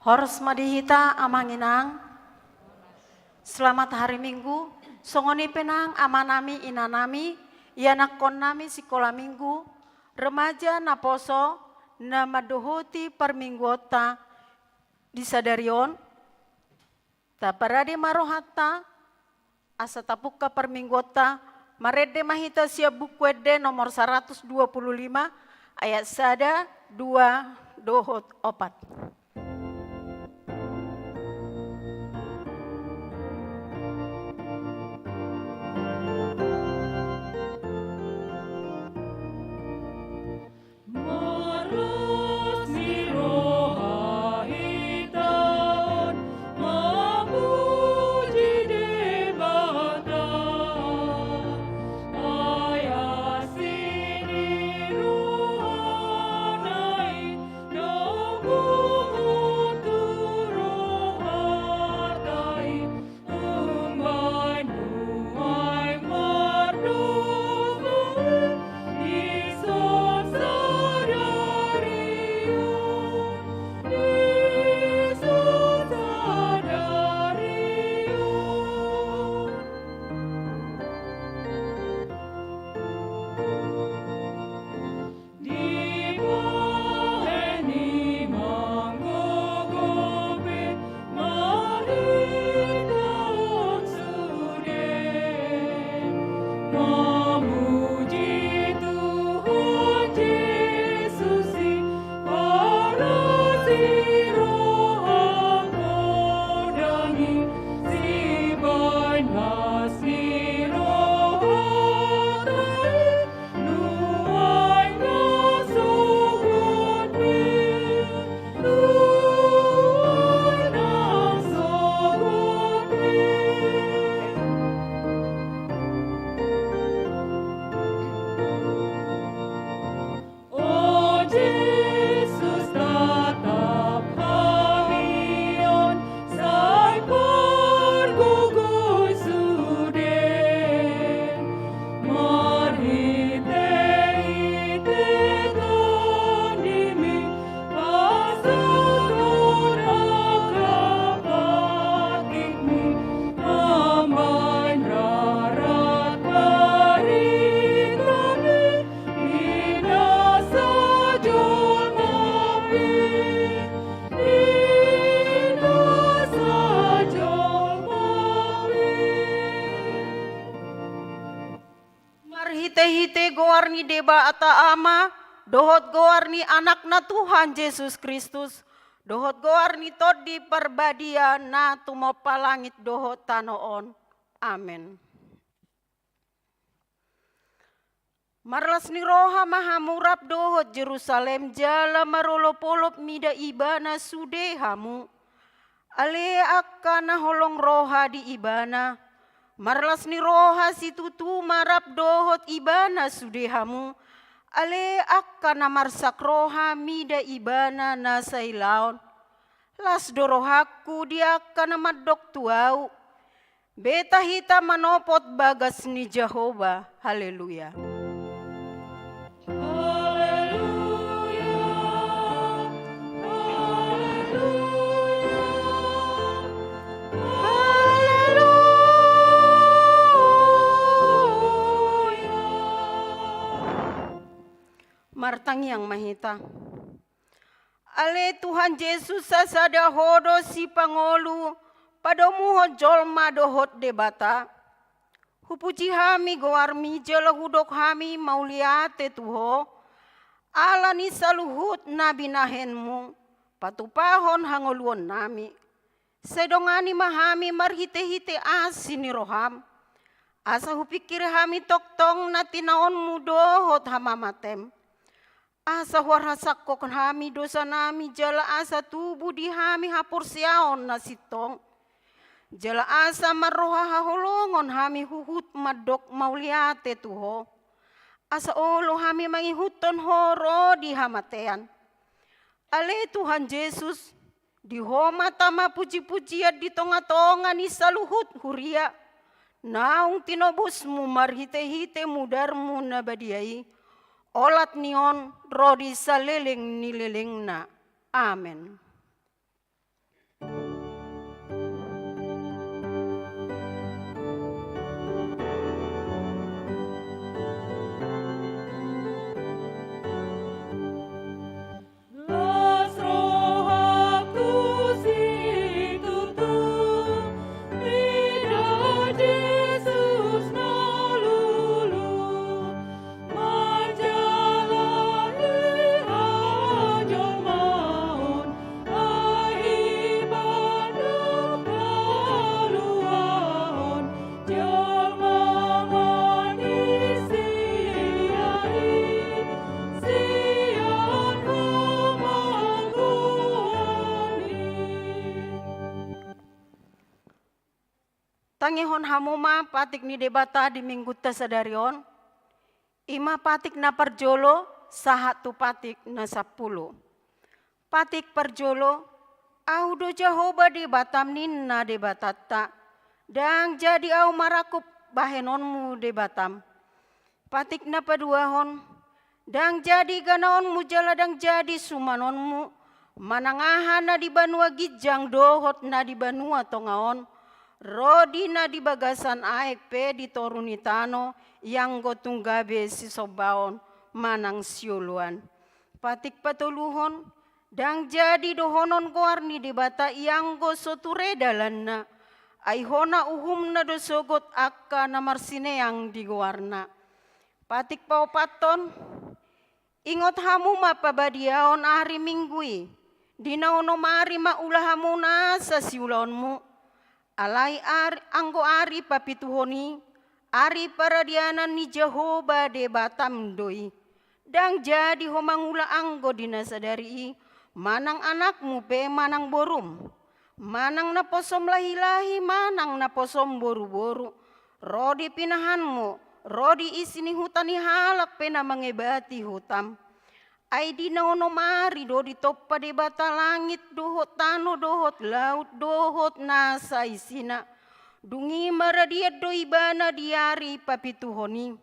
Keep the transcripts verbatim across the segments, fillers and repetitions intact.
Horas ma di hita amang inang. Selamat hari Minggu. Songon i pe nang amanami, inanami, ianakkonnami sikola Minggu, remaja, naposo, na mandohoti parmingguonta di sadari on. Taparade ma rohanta, asa tapungka parmingguonta, marende ma hita sian Buku Ende nomor saratus dua pulu lima, ayat sada, dua, dohot opat. Malas ni roha hita on mamuji Debata, ai Marhitehite goar ni Debata Ama, dohot goar ni Anakna Tuhan Jesus Kristus, dohot goar ni Tondi Parbadia na tumompa langit dohot tano on. Amen. Marlas ni roha ma hamu rap dohot Jerusalem, jala marolopolop mida ibana sude hamu. Ale angka na holong roha di ibana, marlas ni roha situtu ma rap dohot ibana sude hamu. Ale angka na marsak roha mida ibana na sailaon. Las do rohangku di angka na mandok tu ahu. Beta hita manopot bagas ni Jahowa. Haleluya. Haleluya, haleluya, haleluya. Martangiang ma hita. Ale Tuhan Jesus, sasada Ho do sipangolu padomuhon jolma dohot Debata. Hupuji hami goarmi jala hudok hami mauliate tu Ho, ala ni saluhut na binahenmu patupahon hangoluonnami. Sai dongani ma hami marhitehite asi ni roham, asa hupingkiri hami tongtong na tinaonmu dohot hamamatem. Asa huarasangkon hami dosanami jala asa tubu di hami haporseaon na sintong. Jala asa marroha haholongon hami huhut mandok mauliate tu Ho. Asa olo hami mangihuthon Ho ro di hamatean. Ale Tuhan Jesus, di Ho ma tama pujipujian di tongatonga ni saluhut huria, naung tinobusmu marhitehite mudarmu na badia i, olat ni on ro di saleleng ni lelengna. Amen. Las rohangku situtu, mida Jesus na lulu, manjalani hajolmaon, ai mandok haluaon, jolma ma di sia i, sian Ho ma goarni. Tangihon hamu ma patik ni Debata di minggunta sadari on, i ma patik na parjolo sahat tu patik na sampulu. Patik parjolo, Ahu do Jahowa Debatam ninna Debatanta, ndang jadi Ahu marangkup bahenonmu Debatam. Patik na paduahon, ndang jadi ganaonmu jala ndang jadi sumanonmu, manang aha na di banua ginjang dohot na di banua tonga on, ro di na di bagasan aek pe di toru ni tano, ianggo tung gabe sisombaon manang sioloan. Patik patoluhon, ndang jadi dohonon goar ni Debata ianggo so ture dalanna, ai hona uhumna do sogot angka na marsineang di goarna. Patik paopathon, ingot hamu ma pabadiaon ari Minggu i, di na onom ari ma ula hamu nasa siulaonmu. Alai ar-, anggo ari papituhon i, ari paradianan ni Jahowa Debatam do i. Ndang jadi ho mangula anggo di na sadari i, manang anakmu pe manang borum, manang naposom lahilahi manang naposom boruboru, ro di pinahanmu, ro di isi ni huta ni halak pe na mangebati hutam. Ai di na onom ari do ditompa Debata langit dohot tano dohot laut dohot nasa isina. Dung i maradian do Ibana di ari papituhon i.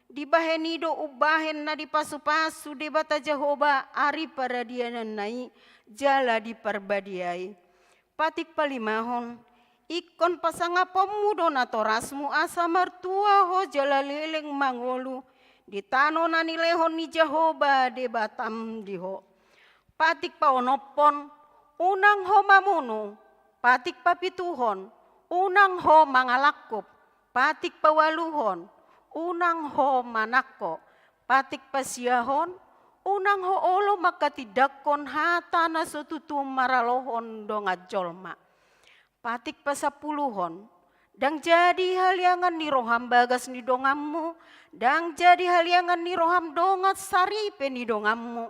Dibahen i do umbahen na dipasupasu Debata Jahowa ari paradiananna i jala di Parbadia i. Patik palimahon, ingkon pasangaponmu do natorasmu asa martua ho jala leleng mangolu di tano na nilehon ni Jahowa Debatam di ho. Patik paonomhon, unang ho mamunu. Patik papituhon, unang ho mangalangkup. Patik paualuhon, unang ho manangko. Patik pasiahon, unang ho olo mangkatindangkon hata na so tutu maralohon dongan jolma. Patik pasampuluhon, ndang jadi haliangan ni roham bagas ni donganmu, ndang jadi haliangan ni roham dongan saripe ni donganmu,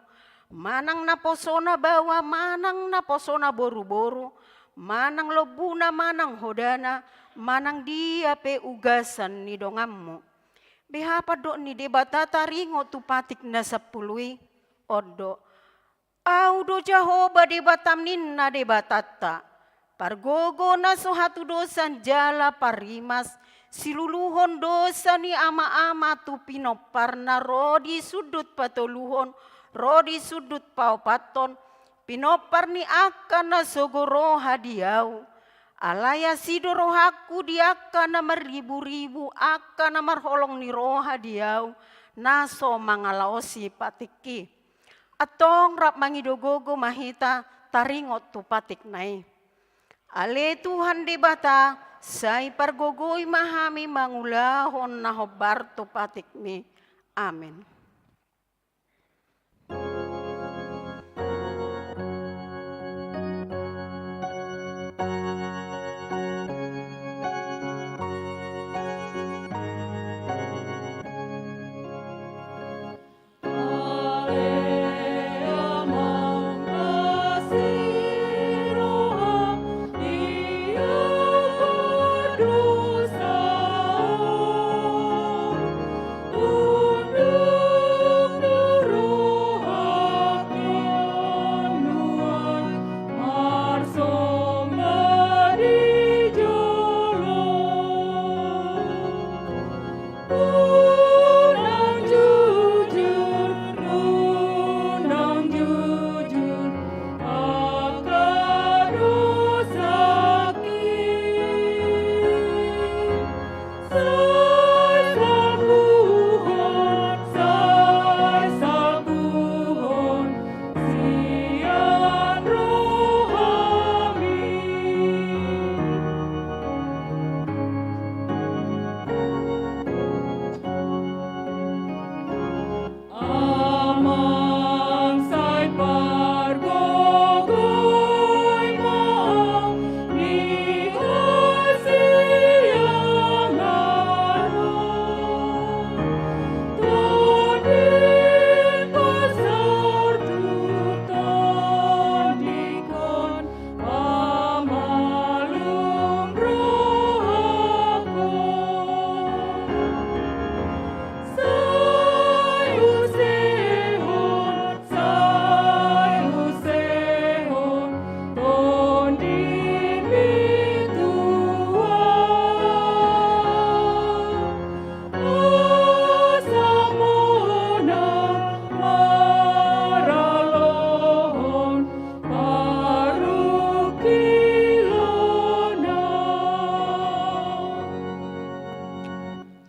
manang naposona baoa, manang naposona boruboru, manang lombuna, manang hodana, manang dia pe ugasan ni donganmu. Beha pandok ni Debata taringot tu patik na sampulu i? On do: Ahu do Jahowa Debatam, ninna Debatanta, pargogo na so hatudosan jala parimas, siluluhon dosa ni amaama tu pinomparna, ro di sundut patoluhon, ro di sundut paopathon, pinompar ni angka na sogo roha di Ahu. Alai asi do rohangku di angka na marriburibu, angka na marholong ni roha di Ahu, na so mangalaosi patik i. Antong rap mangido gogo ma hita taringot tu patikna i. Ale Tuhan Debata, sai pargogoi ma hami mangulahon na hombar tu patikmi. Amen.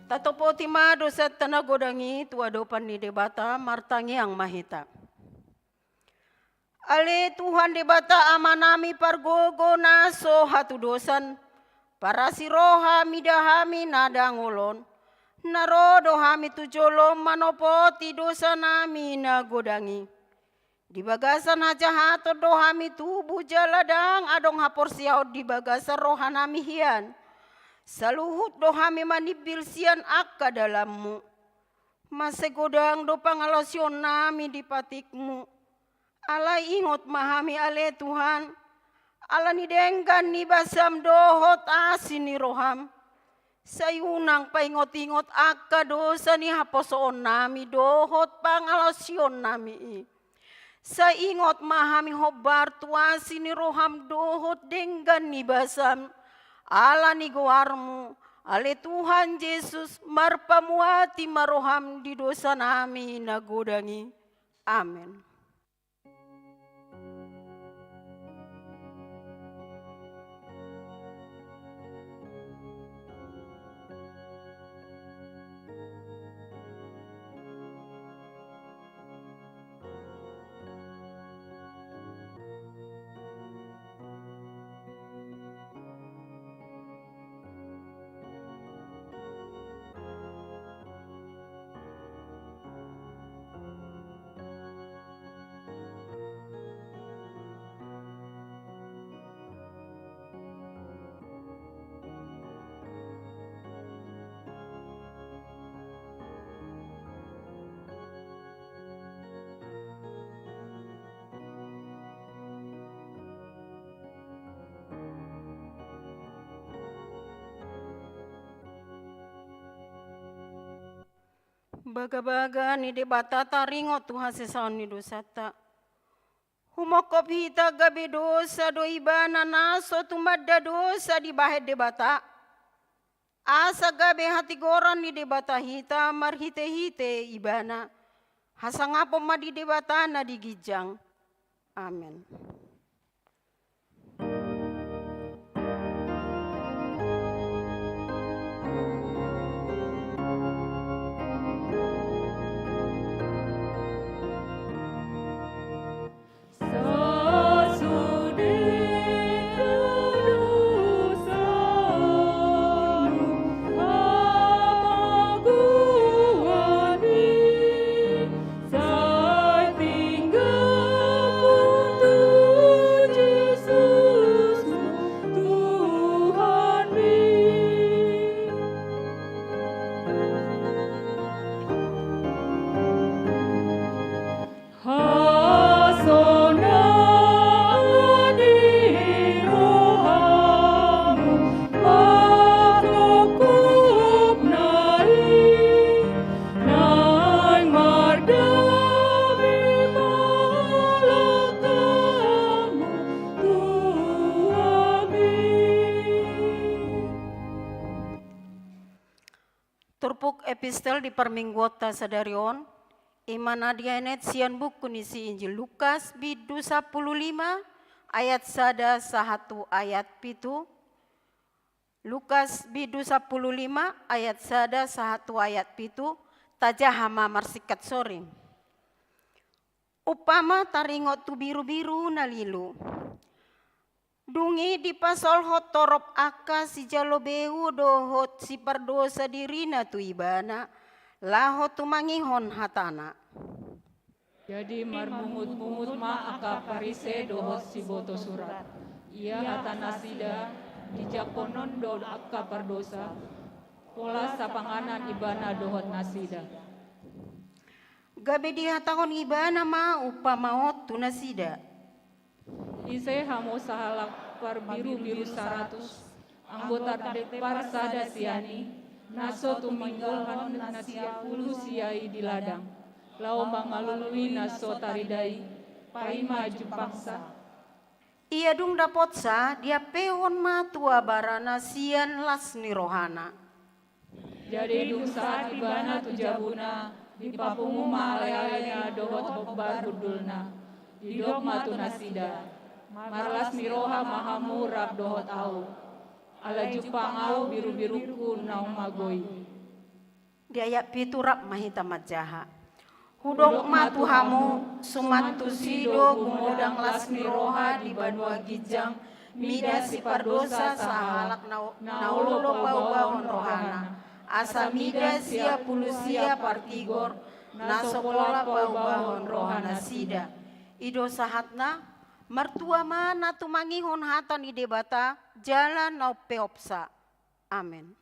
Tatopoti ma dosanta na godang i tu adopan ni Debata, martangiang ma hita. Ale Tuhan Debata Amanami pargogo na so hatudosan, parasi roha mida hami na dangol on, na ro do hami tu jolom manopoti dosanami na godang i. Di bagasan hajahaton do hami tubu jala ndang adong haporseaon di bagasan rohanami hian. Saluhut do hami manimbil sian angka dalanmu. Mansai godang do pangalaosionnami di patikmu. Alai ingot ma hami ale Tuhan, ala ni denggan ni basam dohot asi ni roham. Sai unang paingot-ingot angka dosa ni haposoonnami dohot pangalaosionnami i. Sai ingot ma hami hombar tu asi ni roham dohot denggan ni basam, ala ni goarmu, ale Tuhan Jesus, marpamuati ma roham di dosanami na godang i. Amen. Bagabaga ni Debata taringot tu hasesaon ni dosanta. Humongkop hita gabe dosa do ibana na so tumanda dosa dibahen Debata. Asa gabe hatigoran ni Debata hita marhitehite ibana. Hasangapon ma di Debata na di ginjang. Amen. Hasonangan di rohamu mangkopkop nai, naeng mardame ma langkahmu tu hami. Turpuk epistel di parmingguonta sadari on, i ma na dienet sian buku ni si Injil Lukas, bindu sampulu lima, ayat sada sahat tu ayat pitu. Lukas bindu sampulu lima, ayat sada sahat tu ayat pitu, tajaha ma marsingkat soring. Umpama taringot tu birubiru na lilu. Dung i dipasolhot torop angka sijalo begu dohot sipardosa dirina tu ibana, laho tumangihon hatana. Jadi marmungutmungut ma angka Parise dohot siboto surat. Ia hatanasida, dijangkonon do angka pardosa, pola sapanganan ibana dohot nasida. Gabe dihatahon ibana ma umpama on tu nasida. Ise hamu sahalak parbirubiru saratus, anggo tardek parsada sian i, na so tuminggolhon na sia pulu sia i di ladang, laho mangalului na so tarida i, paima jumpangsa? Ia dung dapotsa, diampehon ma tu abarana sian las ni rohana. Jadi dung sahat ibana tu jabuna, dipapungu ma alealena dohot hombar hundulna. Didok ma tu nasida, marlas ni roha ma hamu rap dohot ahu, ala jumpang ahu birubirungku naung mago i. Di ayat pitu rap ma hita manjaha. Hudok ma tu hamu, suman tusi do gumodang las ni roha di banua ginjang mida sipardosa sahalak na, na olo paubahon rohana, asa mida sia pulu sia partigor na so pola paubahon rohanasida. I do sahatna. Martua ma na tumangihon hata ni Debata jala na umpeopsa. Amen.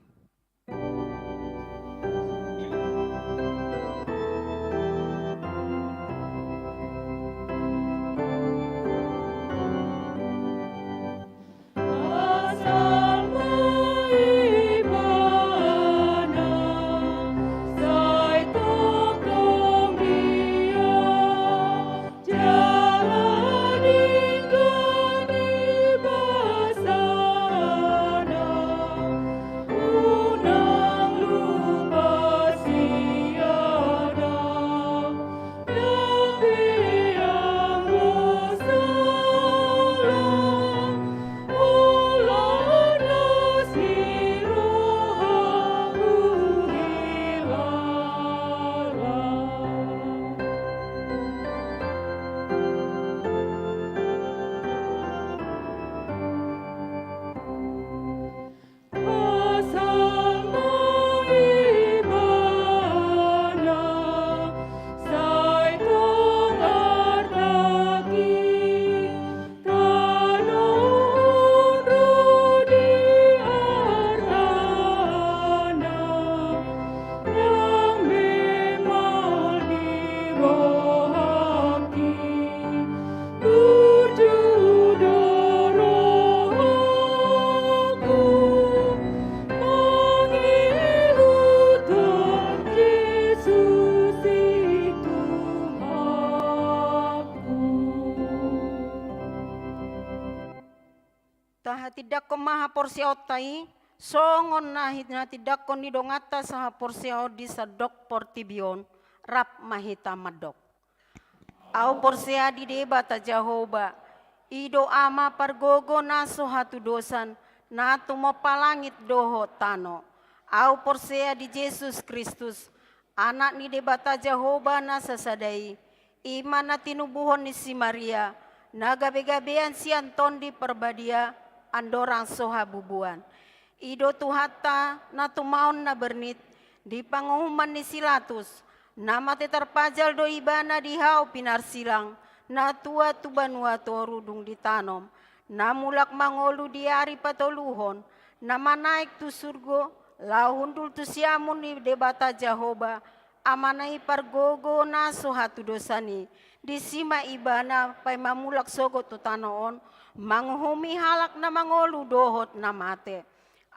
Tindanghon ma haporseaonta i, songon na hinatindanghon ni donganta sahaporseaon di sandok portibi on, rap ma hita mandok. Ahu porsea di Debata Jahowa, i do Ama pargogo na so hatudosan, na tumompa langit dohot tano. Ahu porsea di Jesus Kristus, Anak ni Debata Jahowa na sasada i, i ma na tinubuhon ni si Maria, na gabegabean sian Tondi Parbadia, andorang so habubuan. I do Tuhanta na tumaon na bernit, di panguhuman ni si Latus, na mate tarpajal do Ibana di hau pinarsilang, na tua tu banua toru dung ditanom, na mulak mangolu di ari patoluhon, na manaek tu surgo, laho hundul tu siamun ni Debata Jahowa, Amana i pargogo na so hatudosan i, disi ma Ibana paima mulak sogot tu tano on, manguhumi halak na mangolu dohot na mate.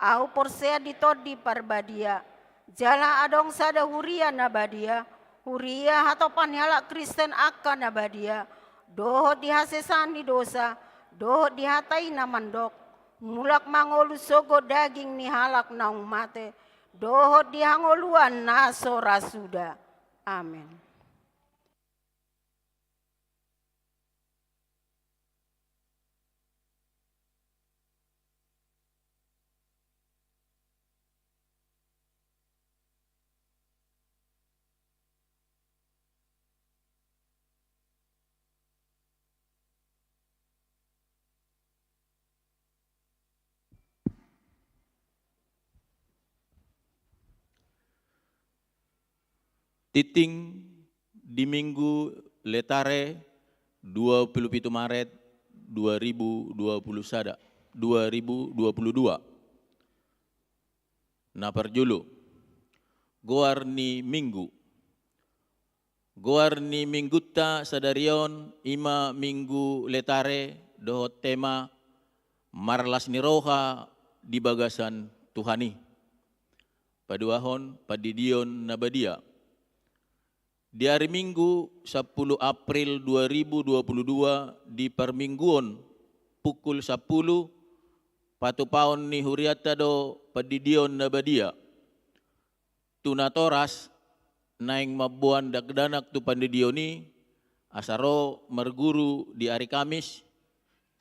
Ahu porsea di Tondi Parbadia, jala adong sada huria na badia, huria hatopan ni halak Kristen angka na badia, dohot di hasesaan ni dosa, dohot di hata i na mandok, mulak mangolu sogot daging ni halak naung mate, dohot di hangoluan na so ra suda. Amen. Tingting di Minggu Letare, dua puluh pitu Maret dua ribu dua puluh sada, dua ribu dua puluh dua. Na parjolo, goar ni Minggu. Goar ni Minggunta sadari on i ma Minggu Letare dohot tema marlas ni roha di bagasan Tuhan i. Paduahon, pandidion na badia. Di ari Minggu, sampulu April dua ribu dua puluh dua, di parmingguon, pukul sampulu, patupaon ni hurianta do pandidion na badia. Tu natoras, naeng mamboan dakdanak tu pandidion i, asa ro marguru di ari Kamis,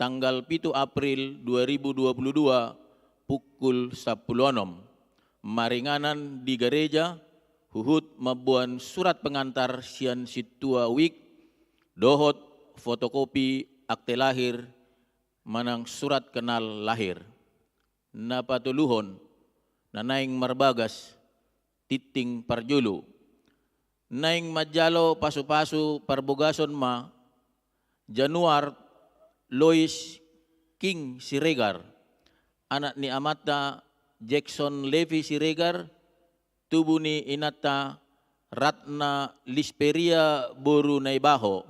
tanggal pitu April dua ribu dua puluh dua, pukul sampulu onom. Maringanan di gareja, huhut mamboan surat pengantar sian sintua wik, dohot fotokopi akte lahir, manang surat kenal lahir. Na patoluhon, na naeng marbagas, tingting parjolo. Naeng manjalo pasupasu parbogason ma, Januar Lois King Siregar, anak ni amanta Jackson Levi Siregar, tubu ni inanta Ratna Lisperia boru Naibaho,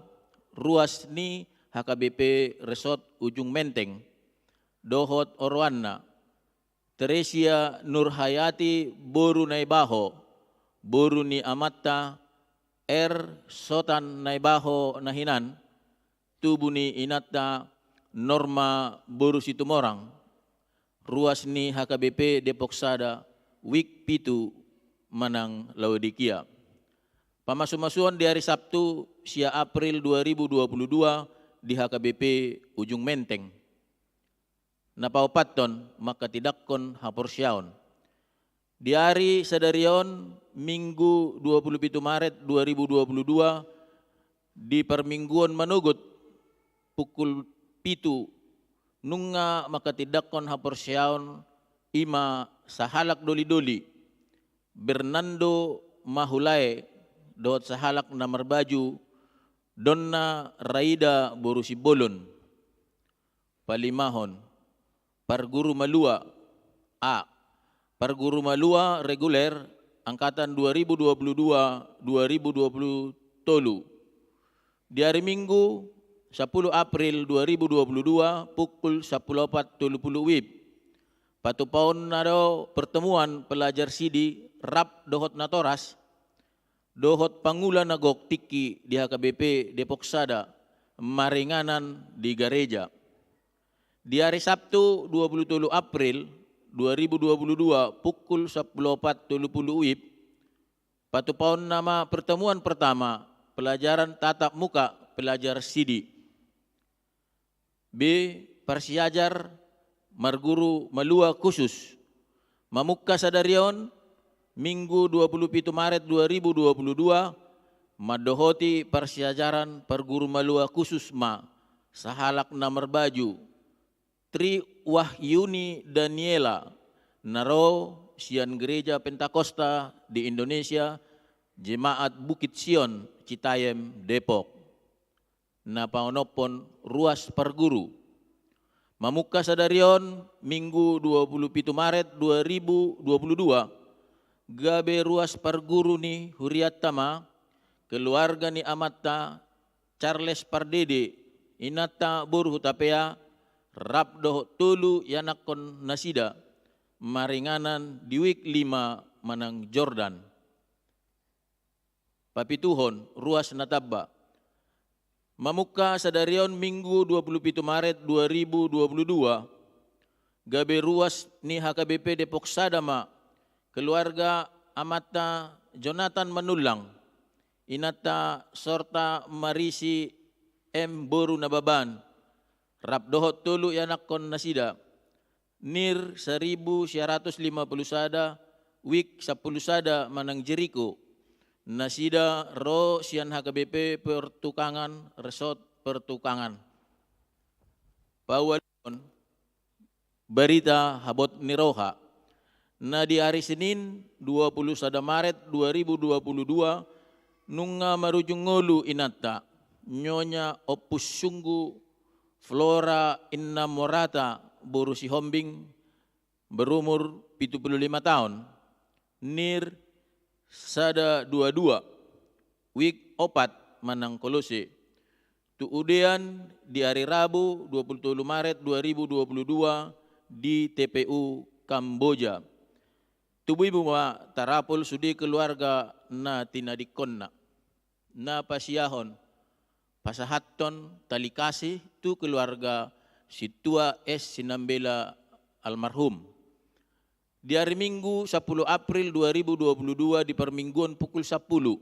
ruas ni H K B P Resort Ujung Menteng, dohot oroanna, Teresia Nurhayati boru Naibaho, boru ni amanta R Sotan Naibaho na hinan, tubu ni inanta Norma boru Situmorang, ruas ni H K B P Depok Sada, wik pitu manang Laodikia. Pamasumasuon di ari Sabtu, sia April dua ribu dua puluh dua, di H K B P Ujung Menteng. Na paopathon, manghatindanghon haporseaon. Di ari sadari on, Minggu dua puluh pitu Maret dua ribu dua puluh dua, di parmingguon manogot, pukul pitu, nunga manghatindanghon haporseaon, i ma sahalak dolidoli, Bernardo Mahulae, dohot sahalak na marbaju, Donna Raida boru Simbolon. Palimahon, parguru malua, A. Parguru malua reguler, angkatan dua ribu dua puluh dua, dua ribu dua puluh tolu. Di ari Minggu, sampulu April dua ribu dua puluh dua, pukul sampulu opat tolu pulu wib. Patupaonna do pertemuan pelajar sidi rap dohot natoras, dohot pangula na gok tingki di H K B P Depok Sada, maringanan di gareja. Di ari Sabtu dua puluh tolu April dua ribu dua puluh dua pukul sampulu opat tolu pulu WIB, patupaonna ma pertemuan pertama pelajaran tatap muka pelajar sidi. B. Parsiajar marguru malua khusus. Mamungka sadari on, Minggu dua puluh pitu Maret dua ribu dua puluh dua, mandohoti parsiajaran parguru malua khusus ma sahalak na marbaju Tri Wahyuni Daniela, na ro sian Gereja Pentakosta di Indonesia, Jemaat Bukit Sion, Citayam, Depok, na paonomhon ruas parguru. Mamungka sadari on, Minggu dua puluh pitu Maret dua ribu dua puluh dua, gabe ruas parguru ni hurianta ma keluarga ni amanta Charles Pardede, inanta boru Hutapea, rap dohot tolu ianakhon nasida, maringanan di WIB lima manang Jordan. Papituhon, ruas na tamba. Mamungka sadari on, Minggu dua puluh pitu Maret dua ribu dua puluh dua, gabe ruas ni H K B P Depok Sada ma keluarga amanta Jonathan Manullang, inanta Sorta Marisi M boru Nababan, rap dohot tolu ianakhon nasida, NIR seribu sia ratus lima puluh sada, WIB sampulu sada manang Jeriko. Nasida ro sian H K B P Pertukangan, Resort Pertukangan. Paualuhon, barita habot ni roha. Na di ari Senin dua puluh sada Maret dua ribu dua puluh dua, nunga marujung ngolu inanta, Nyonya Ompus Sunggu Flora Innamorata boru Sihombing, berumur pitu pulu lima taon, NIR sada dua dua, WIB opat manang Kolose. Tu udean di ari Rabu dua puluh tolu Maret dua ribu dua puluh dua di T P U Kamboja. Tubuimu ma tarapul sude keluarga na tinadingkonna. Na pasiahon, pasahathon tali kasih tu keluarga Sintua S Sinambela almarhum. Di ari Minggu sampulu April dua ribu dua puluh dua di parmingguon pukul sampulu,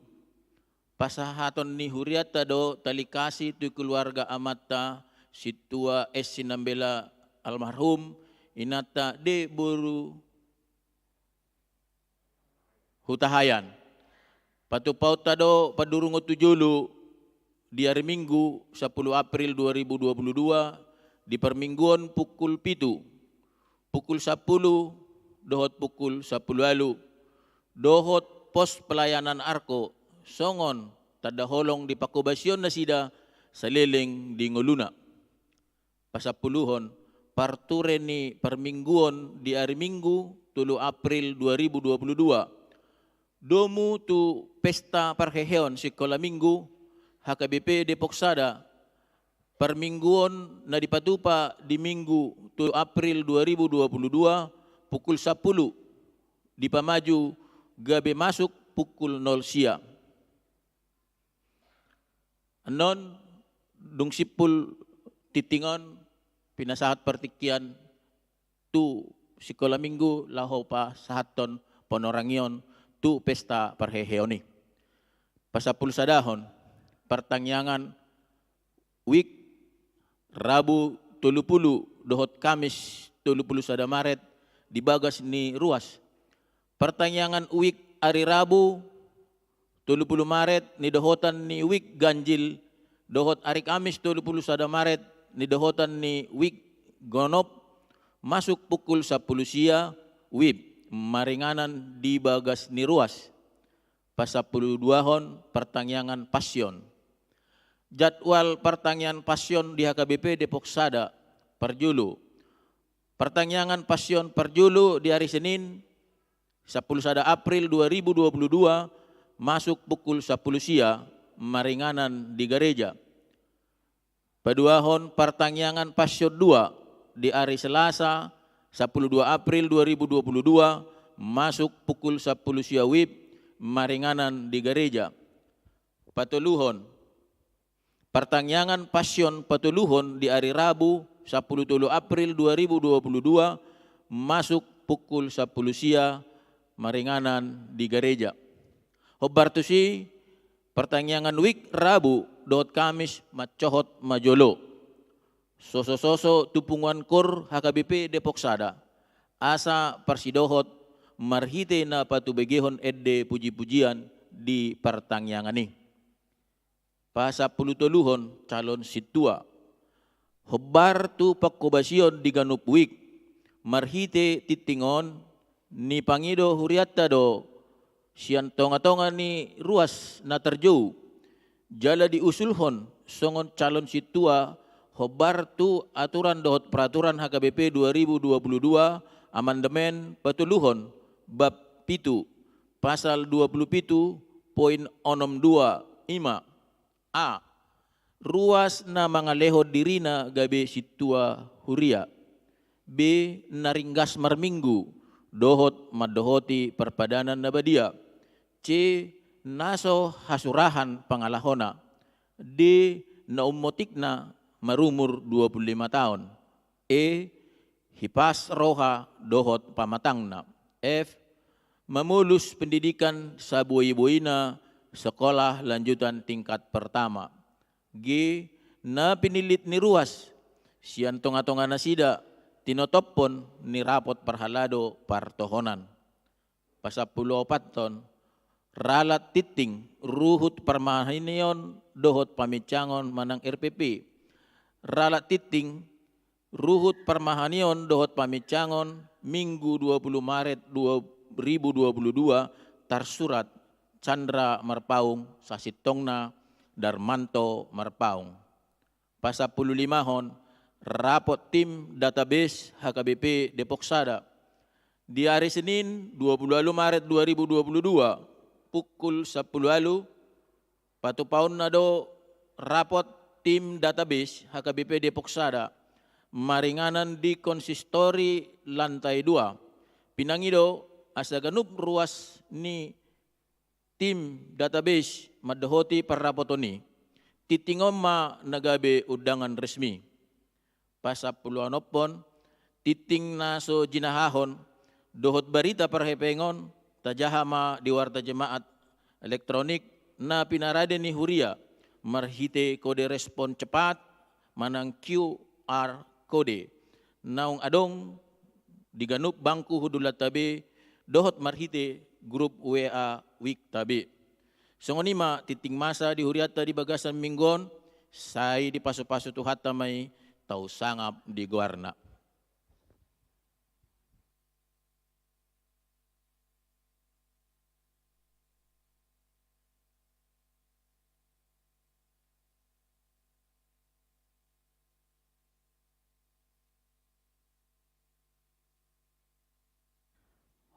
pasahaton ni hurianta do tali kasih tu keluarga amanta Sintua S Sinambela almarhum, inanta D boru Hutahaean. Patupaonta do padurungon tu jolo di ari Minggu sampulu April dua ribu dua puluh dua di parmingguon pukul pitu, pukul sampulu dohot pukul sampulu ualu, dohot pos pelayanan Arko songon tanda holong di panghobasion nasida saleleng di ngoluna. Pasampuluhon, parture ni parmingguon di ari Minggu tolu April dua ribu dua puluh dua. Domu tu pesta parheheon Sikola Minggu H K B P Depok Sada, parmingguon na dipatupa di Minggu tolu April dua ribu dua puluh dua pukul sampulu, dipamaju gabe masuk pukul nol sia. Annon dung simpul tingting on pinasahat partingkian tu Sikola Minggu laho pasahathon panorangion tu pesta parheheon i. Pasampulu sadahon, partangiangan WIB Rabu tolu pulu dohot Kamis tolu pulu sada Maret di bagas ni ruas. Partangiangan WIB ari Rabu tolu pulu Maret nidohotan ni WIB ganjil, dohot ari Kamis tolu pulu sada Maret nidohotan ni WIB gonop, masuk pukul sampulu sia WIB maringanan di bagas ni ruas. Pasampulu duahon, partangiangan Passion. Jadwal partangiangan Passion di H K B P Depok Sada, parjolo. Partangiangan Passion parjolo di ari Senin, sampulu sada April dua ribu dua puluh dua, masuk pukul sampulu sia, maringanan di gareja. Paduahon, partangiangan Passion dua di ari Selasa, sampulu dua April dua ribu dua puluh dua, masuk pukul sampulu sia WIB, maringanan di gareja. Patoluhon, partangiangan Passion patoluhon di ari Rabu, sampulu tolu April dua ribu dua puluh dua, masuk pukul sampulu sia maringanan di gareja. Hombar tusi, partangiangan wijk Rabu dohot Kamis mancohot ma jolo. Sosososo tu punguan koor H K B P Depok Sada, asa parsidohot marhite na patubegehon ende pujipujian di partangiangan i. Pasampulu toluhon calon sintua. Hombar tu pangkobasion di ganup wijk, marhite tingting on, nipangido hurianta do sian tongatonga ni ruas na tarjou, jala diusulhon songon calon sintua hombar tu aturan dohot peraturan H K B P dua ribu dua puluh dua, amandemen patoluhon, bab pitu, pasal dua puluh pitu poin onom dua, i ma: A. Ruas na mangalehon dirina gabe sintua huria. B. Na ringgas marminggu dohot mandohoti parpadanan na badia. C. Na so hasurahan pangalahona. D. Na ummotikna marumur dua puluh lima taon. E. Hipas roha dohot pamatangna. F. Mamolus pendidikan saboiboina sekolah lanjutan tingkat pertama. G. Na pinillit ni ruas sian tongatonga nasida tinotophon ni rapot parhalado partohonan. Pasampulu opathon, ralat tingting ruhut parmahanion dohot pamincangon manang R P P. Ralat tingting ruhut parmahanion dohot pamincangon Minggu dua puluh Maret dua ribu dua puluh dua, tarsurat Chandra Marpaung, sasintongna Darmanto Marpaung. Pasampulu limahon, rapot tim database H K B P Depok Sada. Di ari Senin dua puluh ualu Maret dua ribu dua puluh dua, pukul sampulu ualu, patupaonna do rapot tim database H K B P Depok Sada maringanan di konsistori lantai dua. Pinangido asa ganup ruas ni tim database mandohoti parrapoton i. Tingting on ma na gabe undangan resmi. Pasampulu onomhon, tingting na so jinahahon dohot barita parhepengon tajaha ma di warta jemaat elektronik na pinarade ni huria marhite kode respon cepat manang Q R kode naung adong di ganup bangku hundulanta be dohot marhite grup W A wijk ta be. Songon i ma tingting masa di hurianta di bagasan minggu on, sai dipasupasu Tuhanta ma i, tau sangap di goarna.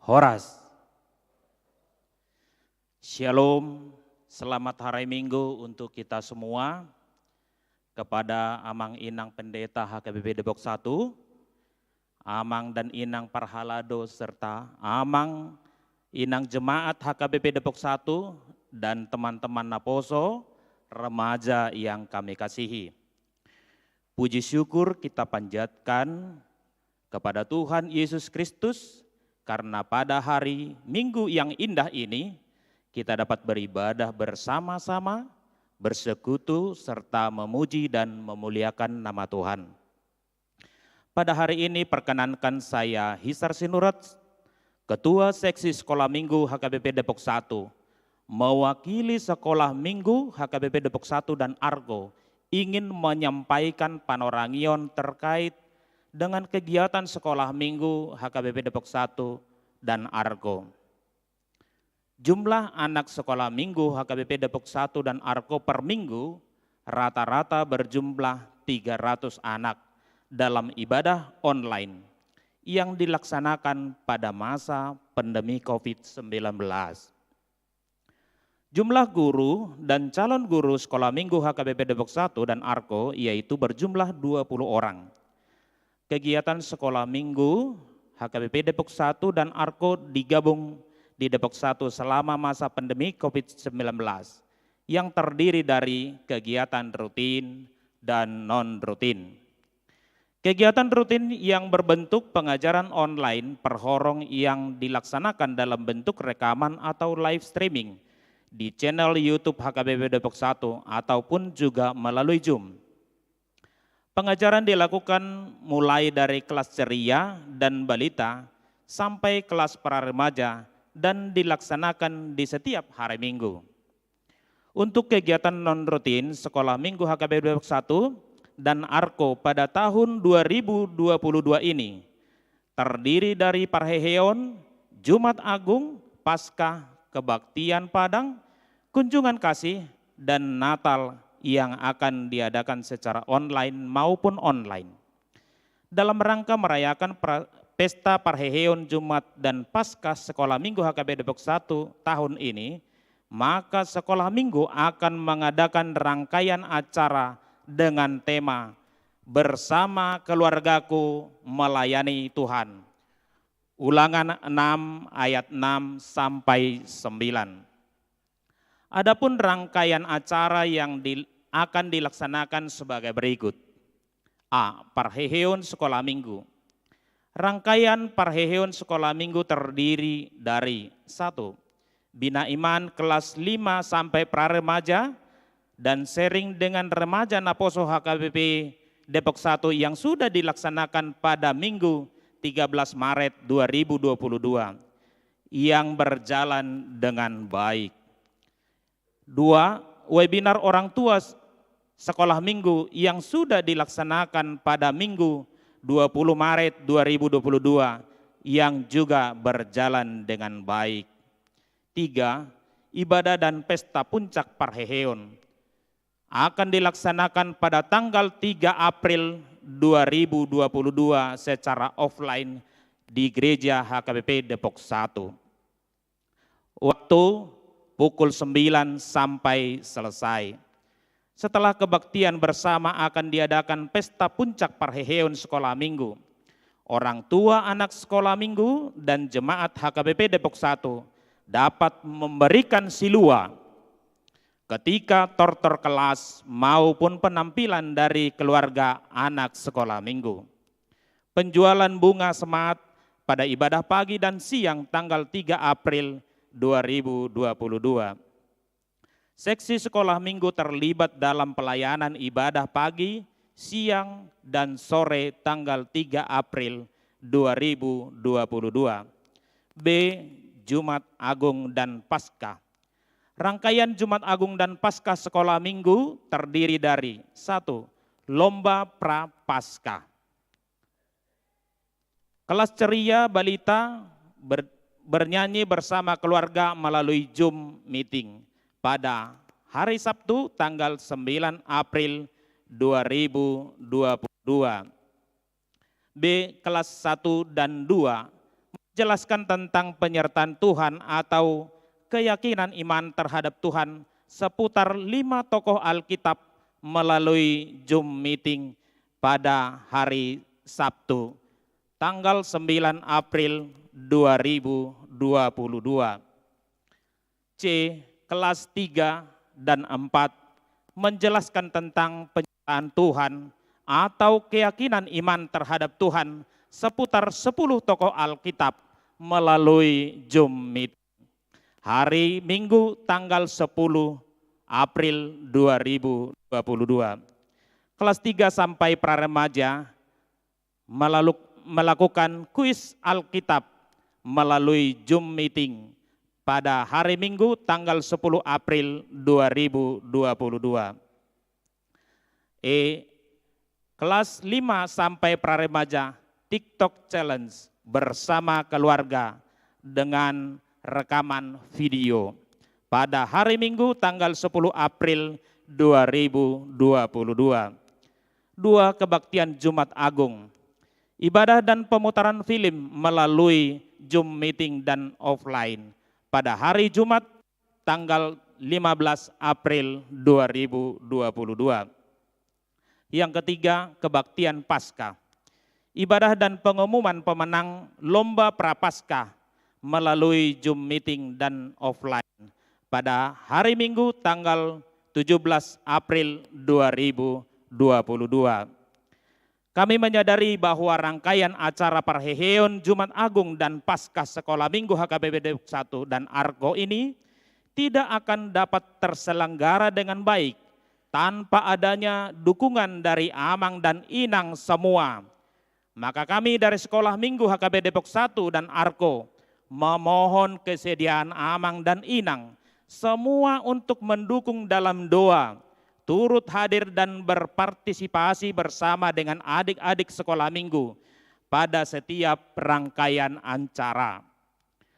Horas. Shalom, selamat hari Minggu untuk kita semua. Kepada Amang Inang Pendeta H K B P Depok Satu, Amang dan Inang Parhalado, serta Amang Inang Jemaat H K B P Depok Satu dan teman-teman naposo, remaja yang kami kasihi. Puji syukur kita panjatkan kepada Tuhan Yesus Kristus, karena pada hari Minggu yang indah ini, kita dapat beribadah bersama-sama, bersekutu, serta memuji dan memuliakan nama Tuhan. Pada hari ini, perkenankan saya, Hisar Sinurat, Ketua Seksi Sekolah Minggu H K B P Depok Satu, mewakili Sekolah Minggu H K B P Depok Satu dan Argo, ingin menyampaikan panorangion terkait dengan kegiatan Sekolah Minggu H K B P Depok Satu dan Argo. Jumlah anak Sekolah Minggu H K B P Depok Satu dan Argo per minggu rata-rata berjumlah tiga ratus anak dalam ibadah online yang dilaksanakan pada masa pandemi covid sembilan belas. Jumlah guru dan calon guru Sekolah Minggu H K B P Depok Satu dan Argo yaitu berjumlah dua puluh orang. Kegiatan Sekolah Minggu H K B P Depok Satu dan Argo digabung di Depok Satu selama masa pandemi covid sembilan belas, yang terdiri dari kegiatan rutin dan non-rutin. Kegiatan rutin yang berbentuk pengajaran online per horong yang dilaksanakan dalam bentuk rekaman atau live streaming di channel YouTube H K B P Depok satu ataupun juga melalui Zoom. Pengajaran dilakukan mulai dari kelas ceria dan balita sampai kelas pra remaja dan dilaksanakan di setiap hari Minggu. Untuk kegiatan non rutin Sekolah Minggu H K B P Depok satu dan ARKO pada tahun dua ribu dua puluh dua ini terdiri dari parheheon, Jumat Agung, Paskah, kebaktian Padang, kunjungan kasih, dan Natal yang akan diadakan secara online maupun online. Dalam rangka merayakan pra- pesta parheheon Jumat dan Paskah Sekolah Minggu H K B Depok satu tahun ini, maka Sekolah Minggu akan mengadakan rangkaian acara dengan tema Bersama Keluargaku Melayani Tuhan. Ulangan enam ayat enam sampai sembilan. Adapun rangkaian acara yang di- akan dilaksanakan sebagai berikut. A. Parheheon Sekolah Minggu. Rangkaian parheheon Sekolah Minggu terdiri dari: satu. Bina iman kelas lima sampai pra remaja dan sharing dengan remaja naposo H K B P Depok satu yang sudah dilaksanakan pada Minggu tiga belas Maret dua ribu dua puluh dua yang berjalan dengan baik. Dua, webinar orang tua s- Sekolah Minggu yang sudah dilaksanakan pada Minggu dua puluh Maret dua ribu dua puluh dua yang juga berjalan dengan baik. Tiga, ibadah dan pesta puncak parheheon akan dilaksanakan pada tanggal tiga April dua ribu dua puluh dua secara offline di Gereja H K B P Depok satu. Waktu pukul sembilan sampai selesai. Setelah kebaktian bersama akan diadakan pesta puncak parheheon Sekolah Minggu. Orang tua anak Sekolah Minggu dan jemaat H K B P Depok satu dapat memberikan silua ketika tortor kelas maupun penampilan dari keluarga anak Sekolah Minggu. Penjualan bunga semangat pada ibadah pagi dan siang tanggal tiga April dua ribu dua puluh dua. Seksi Sekolah Minggu terlibat dalam pelayanan ibadah pagi, siang, dan sore tanggal tiga April dua ribu dua puluh dua. B. Jumat Agung dan Paskah. Rangkaian Jumat Agung dan Paskah Sekolah Minggu terdiri dari: satu. Lomba Pra Paskah. Kelas ceria balita ber- bernyanyi bersama keluarga melalui Zoom meeting pada hari Sabtu tanggal sembilan April dua ribu dua puluh dua. B. Kelas satu dan dua menjelaskan tentang penyertaan Tuhan atau keyakinan iman terhadap Tuhan seputar lima tokoh Alkitab melalui Zoom meeting pada hari Sabtu, tanggal sembilan April dua ribu dua puluh dua. C. Kelas tiga dan empat menjelaskan tentang penyertaan Tuhan atau keyakinan iman terhadap Tuhan seputar sepuluh tokoh Alkitab melalui Zoom meeting. Hari Minggu tanggal sepuluh April dua ribu dua puluh dua. Kelas tiga sampai pra remaja melaluk- melakukan kuis Alkitab melalui Zoom meeting pada hari Minggu tanggal sepuluh April dua ribu dua puluh dua. E. Kelas lima sampai pra remaja TikTok Challenge bersama keluarga dengan rekaman video pada hari Minggu tanggal sepuluh April dua ribu dua puluh dua. Dua. Kebaktian Jumat Agung. Ibadah dan pemutaran film melalui Zoom meeting dan offline pada hari Jumat tanggal lima belas April dua ribu dua puluh dua. Yang ketiga, kebaktian Paskah. Ibadah dan pengumuman pemenang Lomba Prapaskah melalui Zoom meeting dan offline pada hari Minggu tanggal tujuh belas April dua ribu dua puluh dua. Kami menyadari bahwa rangkaian acara parheheon Jumat Agung dan Paskah Sekolah Minggu H K B P Depok satu dan Arko ini tidak akan dapat terselenggara dengan baik tanpa adanya dukungan dari Amang dan Inang semua. Maka kami dari Sekolah Minggu H K B Depok satu dan Arko memohon kesediaan Amang dan Inang semua untuk mendukung dalam doa, turut hadir dan berpartisipasi bersama dengan adik-adik Sekolah Minggu pada setiap rangkaian acara.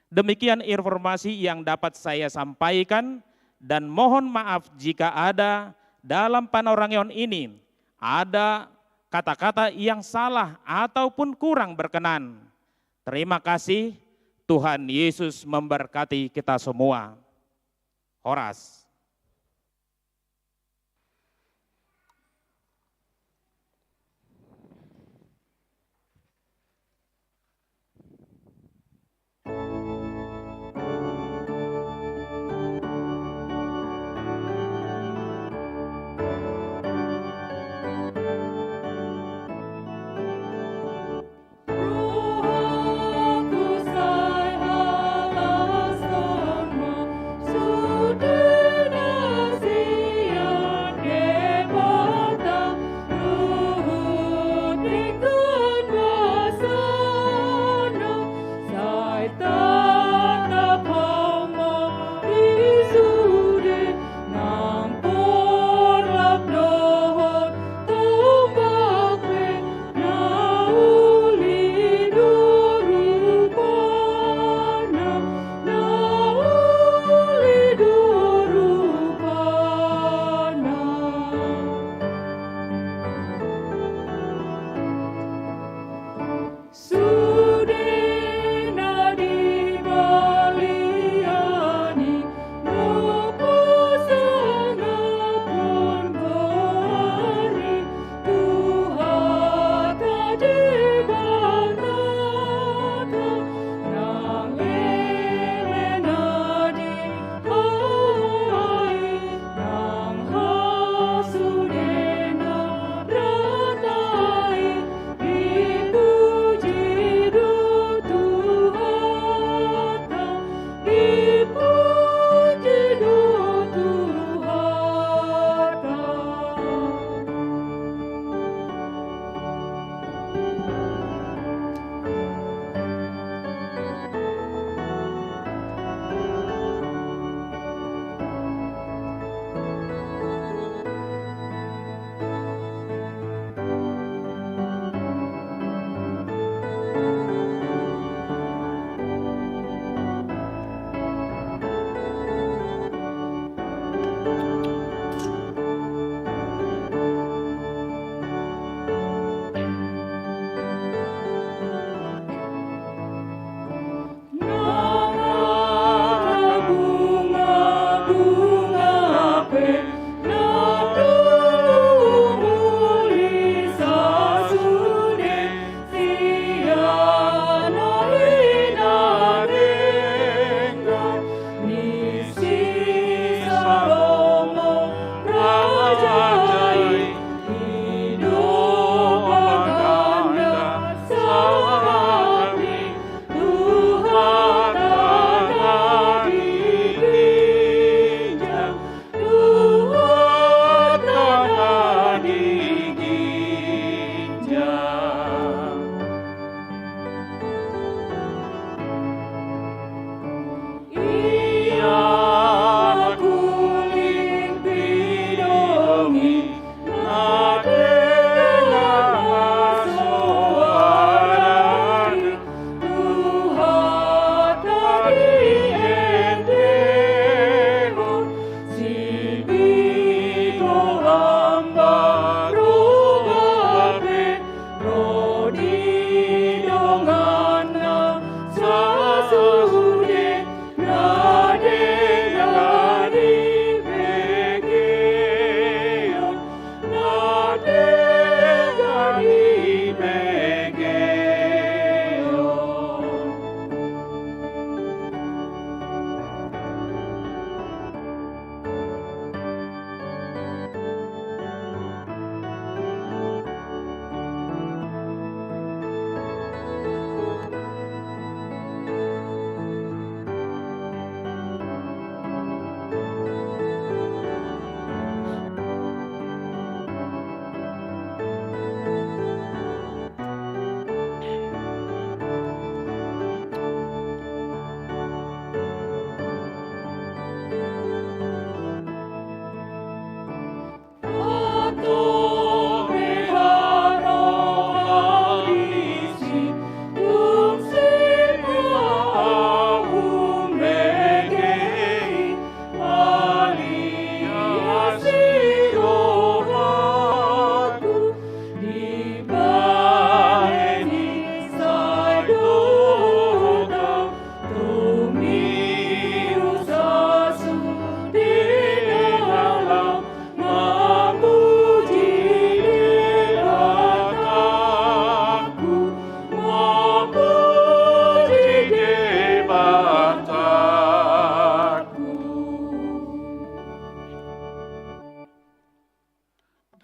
Demikian informasi yang dapat saya sampaikan, dan mohon maaf jika ada dalam panorangion ini ada kata-kata yang salah ataupun kurang berkenan. Terima kasih, Tuhan Yesus memberkati kita semua. Horas.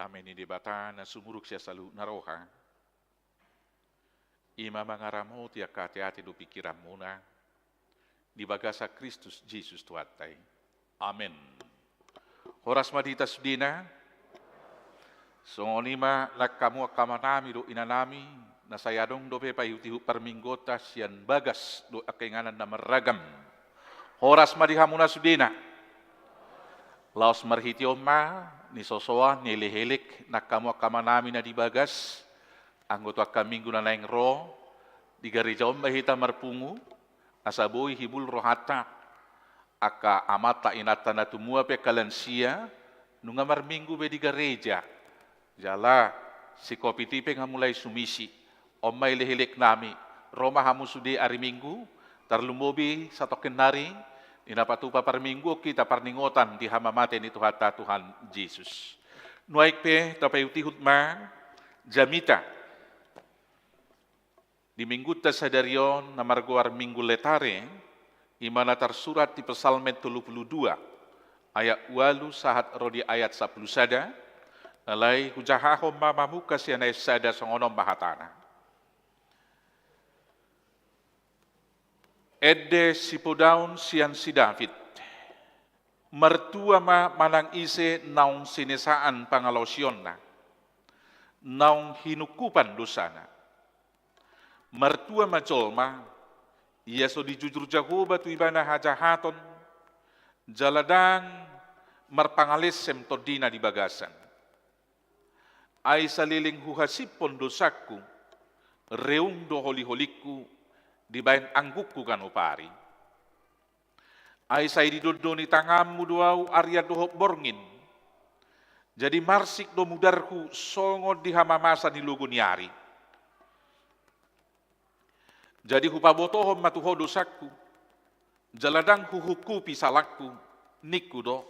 Dame ni Debata na sumurung sian saluhutna roha, i ma mangaramoti angka ateate dohot pingkiranmuna di bagasan Kristus Jesus Tuhanta i. Amen. Horas ma di hita sudena. Songon i ma nang hamu angka amanami dohot inanami, na sai adong dope paihutihut parmingguonta sian bagas dohot angka inganan na marragam. Horas ma di hamuna sudena. Laos marhite on ma nisosoan, nielekelek nang hamu angka amanami na di bagas, anggo tu angka minggu na naeng ro, di gareja on ma hita marpungu, asa boi hibul rohanta, angka amanta inanta na tumua pe, angka lansia, nunga marminggu be di gareja. Jala si Covid i pe nga mulai sumisi. On ma elekeleknami, ro ma hamu sude ari Minggu, tarlumobi satongkin nari, di na patupa parmingguon hita parningotan di hamamate ni Tuhanta Tuhan Jesus. Nuaeng pe tapaihutihut ma jamita di Minggunta sadari on na margoar Minggu Letare, i ma na tarsurat di Psalmen tolu pulu dua, ayat ualu sahat ro di ayat sampulu sada, alai hujahahon ma mamungka sian ayat sada. Songon on ma hatana. Ende sipodaon sian si David. Martua ma manang ise naung sinesaan pangalaosionna, naung hinungkupan dosana. Martua ma jolma, ia so dijujur Jahowa tu ibana hajahaton, jala ndang marpangalesem tondina di bagasan. Ai saleleng huhasiphon dosangku, reung do holiholingku dibaen anggukku ganup ari. Ai sai didondoni tanganmu do ahu arian dohot borngin. Jadi marsik do mudarhu songon di hamamasa ni logo ni ari. Jadi hupabotohon ma tu ho dosangku, jala ndang huhungkupi salangku, ningku do,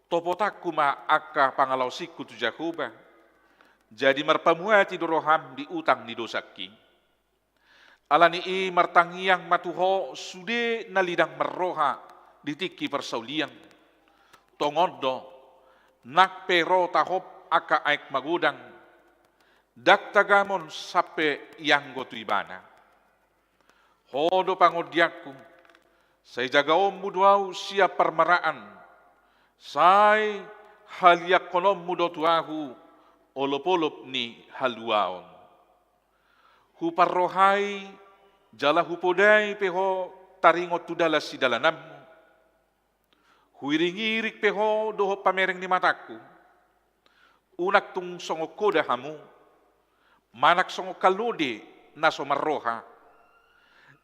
topotanku ma angka pangalaosingku tu Jahowa, jadi marpamuati do roham di utang ni dosangki. Ala ni i martangiang ma tu ho sude na lidang marroha di tingki parsaulian. Tongon do, nang pe ro tahop angka aek magodang, ndang tagamon sampe ianggo tu ibana. Ho do pangondianku, sai jagaonmu do ahu sian parmaraan, sai haliangkononmu do tu ahu olopolop ni haluaon. Huparrohai jala hupodai pe ho taringot tu dalan sidalananmu. Huiringiring pe ho dohot pamereng ni matangku. Unang tung songon koda hamu, manang songon kallode na so marroha.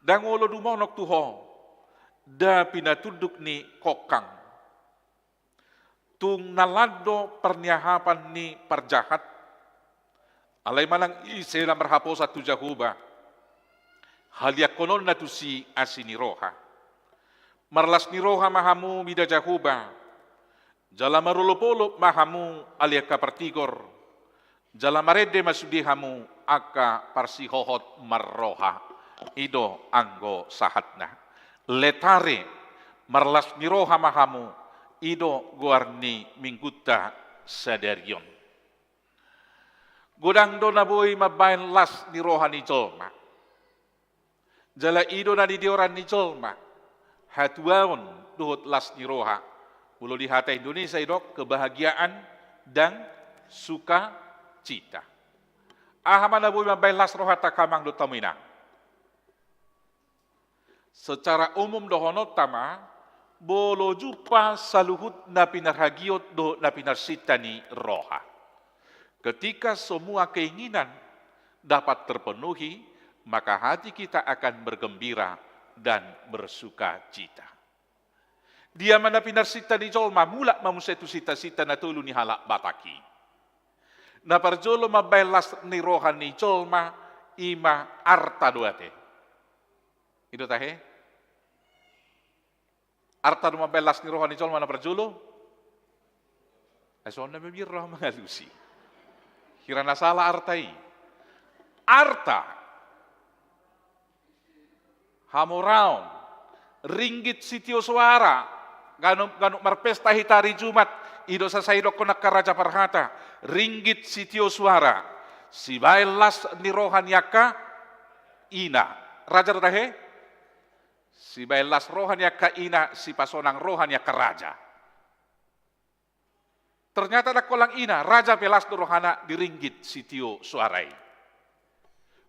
Ndang olo dumonok tu ho da pinatunduk ni kongkang. Tung na lan do parniahapan ni parjahat. Alai manang ise na marhaposan tu Jahowa, haliangkononna tusi asi ni roha. Marlas ni roha ma hamu mida Jahowa, jala marolopolop ma hamu ale angka partigor, jala marende ma sude hamu angka parsihohot marroha. I do anggo sahatna. Letare, marlas ni roha ma hamu, i do goar ni Minggunta sadari on. Godang do na boi mambaen las ni roha ni jolma. Jala i do na nidioran ni jolma, hatuaon dohot las ni roha. Molo di hata Indonesia didok kebahagiaan dan sukacita. Aha ma na boi mambaen las rohanta, hamu amang dohot hamu inang? Secara umum dohononta ma, molo jumpa saluhut na pinarhagiot dohot na pinarsinta ni roha. Ketika semua keinginan dapat terpenuhi, maka hati kita akan bergembira dan bersukacita. Dia ma na pinarsinta ni jolma? Mulak ma muse tu sintasinta na tolu ni halak Batak i. Na parjolo mambaen las ni roha ni jolma, i ma arta do ate. I do tahe? Arta do mambaen las ni roha ni jolma na parjolo? Ai songon na mabiar roha mangalusi. Hira na sala arta i. Arta. Hamoraon. Ringgit sitio soara. Ganup, ganup marpesta hita ari Jumat, i do sai didokkon angka raja parhata, ringgit sitio suara, sibaen las ni roha ni angka ina. Raja do tahe? Sibaen las roha ni angka ina, sipasonang roha ni angka raja. Ternyata ndang holan ina, raja pe las do rohana di ringgit sitio suara i.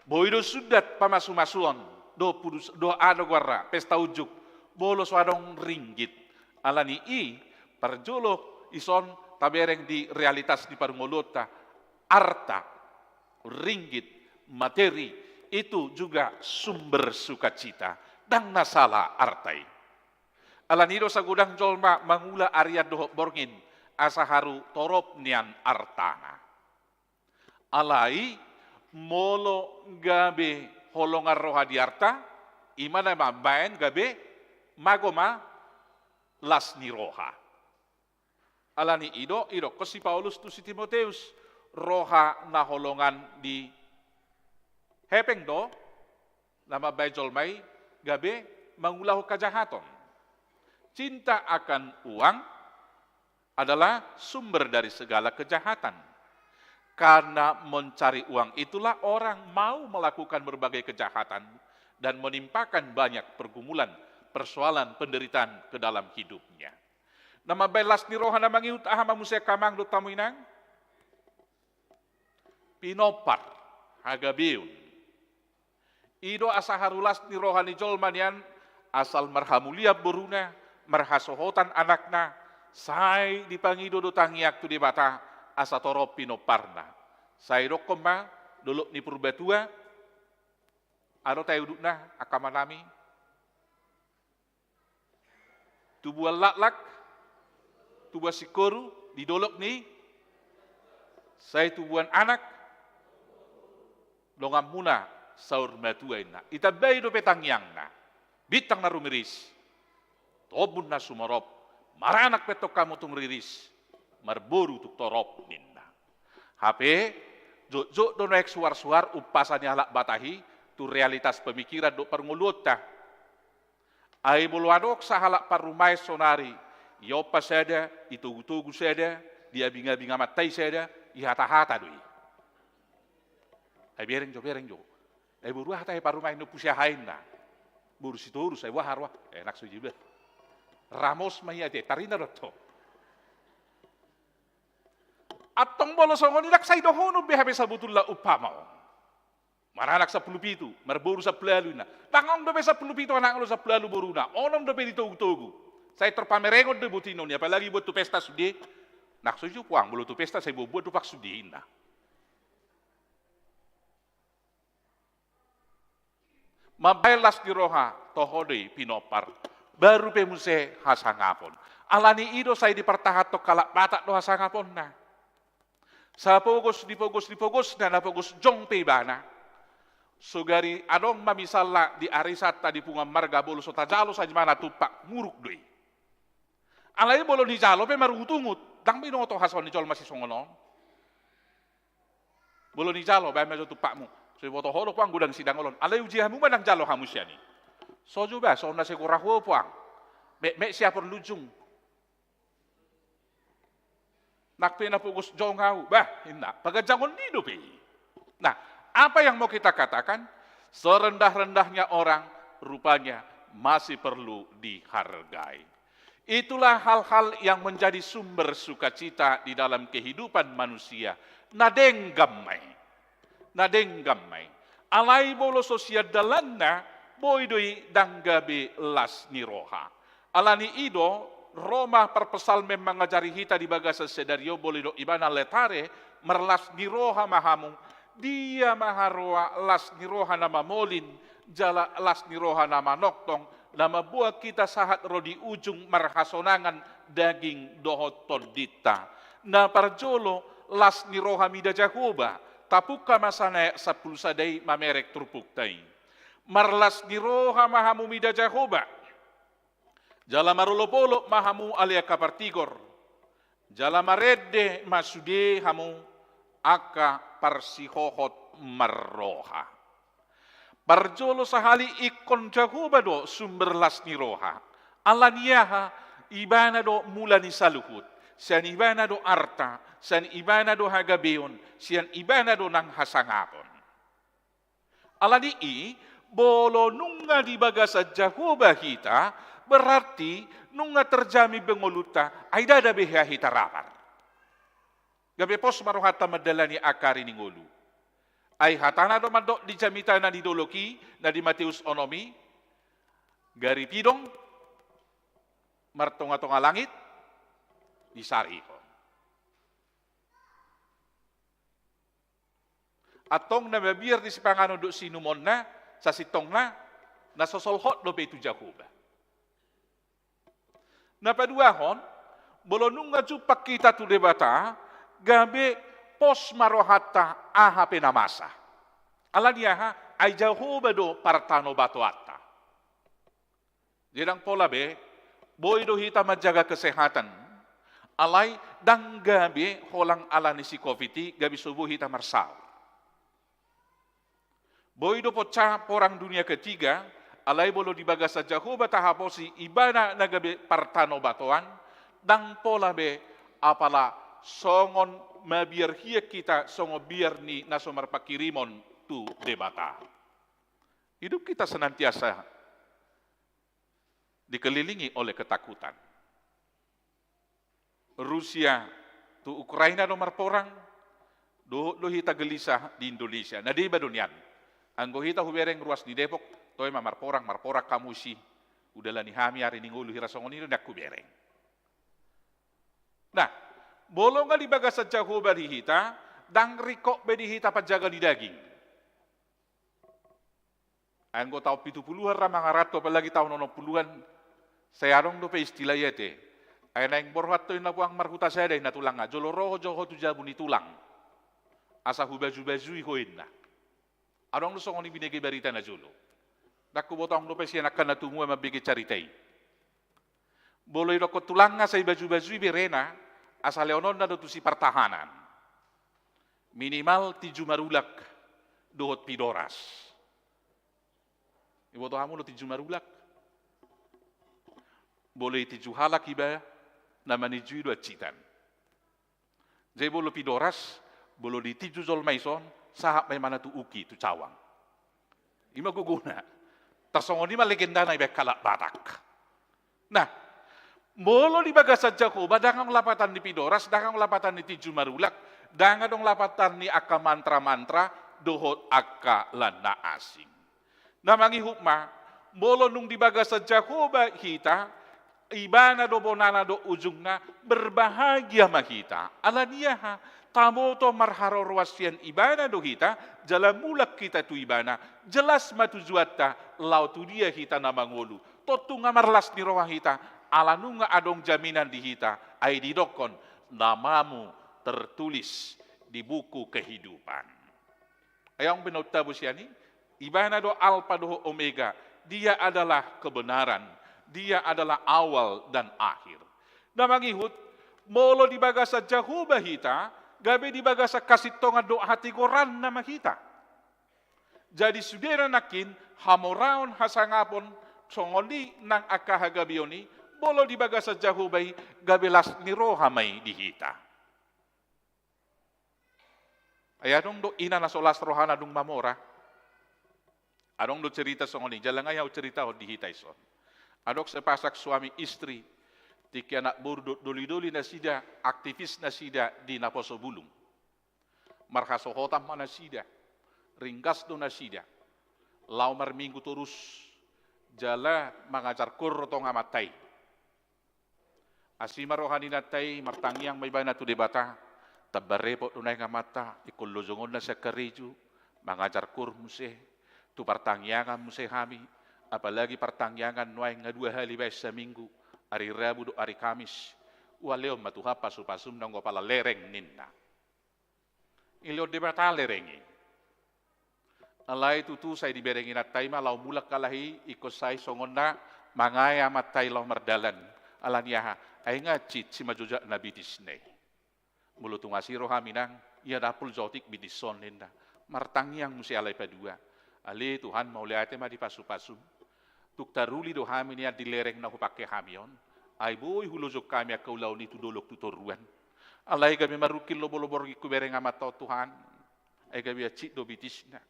Boi do sundat pamasumasuon, dohot pudus, dohot aha do goarna, pesta unjuk, molo so adong ringgit. Alani i, parjolo dison tabereng di realitas ni parngoluonta, arta, ringgit, materi, itu juga sumber sukacita. Ndang na sala arta i. Alani i do sagodang jolma mangula arian dohot borngin, asa haru torop nian artana. Alai molo gabe holongan roha di arta, i ma na mambaen gabe mago ma las ni roha. Alani i do, didokkon si Paulus tu si Timoteus, roha na holongan di hepeng do, na mambaen jolma i gabe mangulahon hajahaton. Cinta akan uang adalah sumber dari segala kejahatan. Karena mencari uang itulah orang mau melakukan berbagai kejahatan dan menimpakan banyak pergumulan, persoalan, penderitaan ke dalam hidupnya. Na mambaen las ni roha na mangihut aha ma muse angka amang dohot hamu inang? Pinompar, hagabeon. I do asa haru las ni roha ni jolma nian, asal marhamulian boruna, marhasohotan anakna, sai dipangido do tangiang tu Debata, asa torop pinomparna. Sai didokkon ma, dolok ni Purbatua, aha do tahe udutna, angka amanami? Tubuan laklak, tubuan singkoru, di dolok ni, sai tubuan anak, donganmuna saur matua inna. Itambai dope tangiangna. Bintang na rumiris, tombun na sumorop, maranak pe antong hamu tung riris, marboru tung torop ninna. Hape, jotjot do nuaeng suarsuar umpasa ni halak Batak i, tu realitas pemikiran dohot parngoluonta. Ai molo adong sahalak parumaen sonari, diompa sada, ditogutogu sada, diabingabing amanta i sada, dihatahata do i. Ai bereng jo, bereng jo. Ai boru aha tahe parumaen ni ompu si aha inna? Boru Sitorus, ai boha roha? Eh, ndang so i be. Ramos ma i ate, tarina do antong. Antong molo songon i ndang sai dohonon be hape sabotulna umpama on. Maranak sampulu pitu, marboru sampulu ualu inna. Ndang adong dope sampulu pitu anakna, sampulu ualu boruna. Onom dope ditogutogu. Sai tor pamerengon do i botinon i, apalagi buat tu pesta sude. Ndang so i jo puang, molo tu pesta sai buat-buat dompak sude inna. Mambaen las ni roha, toho do i pinompar. Baru pe muse hasangapon. Alani i do sai dipartahanhon halak Batak do hasangaponna. Sapogos, dipogos, dipogosna, na pogos jong pe ibana. Sogari adong ma misalna di arisanta di punguan marga, molo so tajalo saja ibana tumpak, muruk do i. Alai molo nijalo pe marungutungut, ndang binoto hasongon ni jolma sisongon on. Molo nijalo, baen ma jo tumpakmu. So diboto ho do puang godang sidangol on. Alai uji hamu ma ndang jalo hamu sian i. So jo bah, songon na segora ho puang. Metmet siapon lunjung. Nang pe na pogos jong ahu, bah, inna, paganjangon ni dope i. Nah, apa yang mau kita katakan? Serendah-rendahnya orang rupanya masih perlu dihargai. Itulah hal-hal yang menjadi sumber sukacita di dalam kehidupan manusia. Na denggan ma i. Na denggan ma i. Alai molo so sian dalanna, boi do i ndang gabe las ni roha. Alani i do, ro ma parpsalmen mangajari hita di bagasan sadari on, molo didok ibana laetare, marlas ni roha ma hamu. Dia ma haroa las ni roha na mamolin, jala las ni roha na manongtong, na mamboan hita sahat ro di ujung marhasonangan daging dohot tondinta. Na parjolo, las ni roha mida Jahowa, tapungka ma sian ayat sampulu sada i mamereng turpukta i. Marlas ni roha ma hamu mida Jahowa, jala marolopolop ma hamu ale angka partigor, jala marende ma sude hamu angka parsihohot marroha. Parjolo sahali ingkon Jahowa do sumber las ni roha. Alani aha? Ibana do mula ni saluhut, sian ibana do arta, sian ibana do hagabeon, sian ibana do nang hasangapon. Alani i, molo nunga di bagasan Jahowa hita, berarti nunga terjamin be ngolunta, ai ndada be hea hita rapar. Gabe pos ma rohanta mandalani angka ari ni ngolu. Ai hatana do mandok di jamita na di dolok i, na di Mateus onom i, gari pidong, martonga-tonga langit, disarihon. Antong na mabiar di sipanganon dohot siinumonna, sasintongna, na so solhot dope tu Jahowa. Na paduahon, molo nunga jumpang hita tu Debata, gabe pos ma rohanta aha pe na masa. Alani aha, ai Jahowa do partanobatoanta. Jadi ndang pola be, boi do hita manjaga kesehatan. Alai ndang gabe holan ala ni si covid i, gabe so boi hita marsaor. Boi do pecah perang dunia ketiga, alai molo di bagasan Jahowa tahaposi ibana na gabe partanobatoan, ndang pola be apala songon mabiar hian hita songon biar ni na so marpanghirimon tu Debata. Hidup kita senantiasa dikelilingi oleh ketakutan. Rusia tu Ukraina do marporang, dohot do hita gelisah di Indonesia. Na deba do nian. Anggo hita hubereng ruas ni Depok, toe ma marporang, marporang hamu disi. Udalani hami ari ni ngolu hira songon i do nian hubereng. Nah, molo nga di bagasan Jahowa di hita, ndang ringkot be di hita panjaga ni daging. Anggo taon pitu puluhan ra mangaranto, apalagi taon onom puluhan, sai adong dope istilah i ate. Ai naeng borhat ho inna puang marhuta sada inna tulangna, jolo ro ho jo ho tu jabu ni tulang. Asa hubaju-bajui ho inna. Adong do songon i binege barita na jolo. Ndang huboto adong dope sian angka na tumua mambege carita i. Molo idokkon tulangna sai baju-bajui berena, asa lehononna do tusi partahanan. Minimal tinju marulak dohot pidoras. Iboto hamu do tinju marulak? Molo itinju halak iba, na maninju i do ancitan. Jadi molo pidoras, molo ditinju jolma ison, sahat ma imana tu uki, tu cawang. I ma gogona. Tarsongon i ma legendana ibaen halak Batak. Nah, molo di bagasan Jahowa, ndang adong lapatan ni pidoras, ndang adong lapatan ni tinju marulak, ndang adong lapatan ni angka mantra-mantra, dohot angka lan na asing. Na mangihut ma, molo nunga di bagasan Jahowa hita, ibana do bonana dohot ujungna, berbahagia ma hita. Alani aha, taboto marharoroan sian ibana do hita, jala mulak hita tu ibana, jelas ma tujuanta, laho tu dia hita na mangolu. Tontu nga marlas ni roha hita, ala nunga adong jaminan di hita, ai didokkon, namamu tertulis di buku kehidupan. Ai adong be na umtabo sian i, ibana do Alfa dohot Omega, dia adalah kebenaran, dia adalah awal dan akhir. Na mangihut, molo di bagasan Jahowa hita, gabe di bagasan hasintongan dohot hatigoranna ma hita. Jadi sudena nangkin, hamoraon, hasangapon, songon i nang angka hagabeon i, molo di bagasan Jahowa i, gabe las ni roha ma i di hita. Ai adong do ina na so las rohana dung mamora. Adong do cerita songon i, jala nga i au ceritahon di hita ison. Adong sepasang suami istri, tingki anak boru dohot doli-doli nasida, aktivis nasida di naposo bulung. Marhasohotan ma nasida, ringgas do nasida. Laho marminggu torus, jala mangajar koor do tong amanta i. Asi ma roha ni inanta i, martangiang ma ibana tu Debata, tamba repot do naeng amanta, ingkon lojongonna sian karejo, mangajar koor muse, tu partangiangan muse hami, apalagi partangiangan nuaeng nga dua hali baen saminggu, ari Rabu dohot ari Kamis, ualehon ma Tuhan pasu-pasum nanggo pala lereng ninna. Dilehon Debata lereng i. Alai tutu sai dibereng inanta i ma laho mulak halak i, ingkon sai songon na mangae amanta i laho mardalan. Alani aha? Ai nga cit simanjojak na bitisna i. Molo tung asi rohami nang, ia dapol jotik bitison ninna. Martangiang muse alai padua. Ale Tuhan, mauliate ma di pasu-pasum. Tung taruli do hami nian di lereng na hupangke hami on. Ai boi hulojo hami angka ulaon i tu dolok tu toruan. Alai gabe marungkil lobo-lobo borngin hubereng Amanta on Tuhan. Ai gabe hansit do bitisna.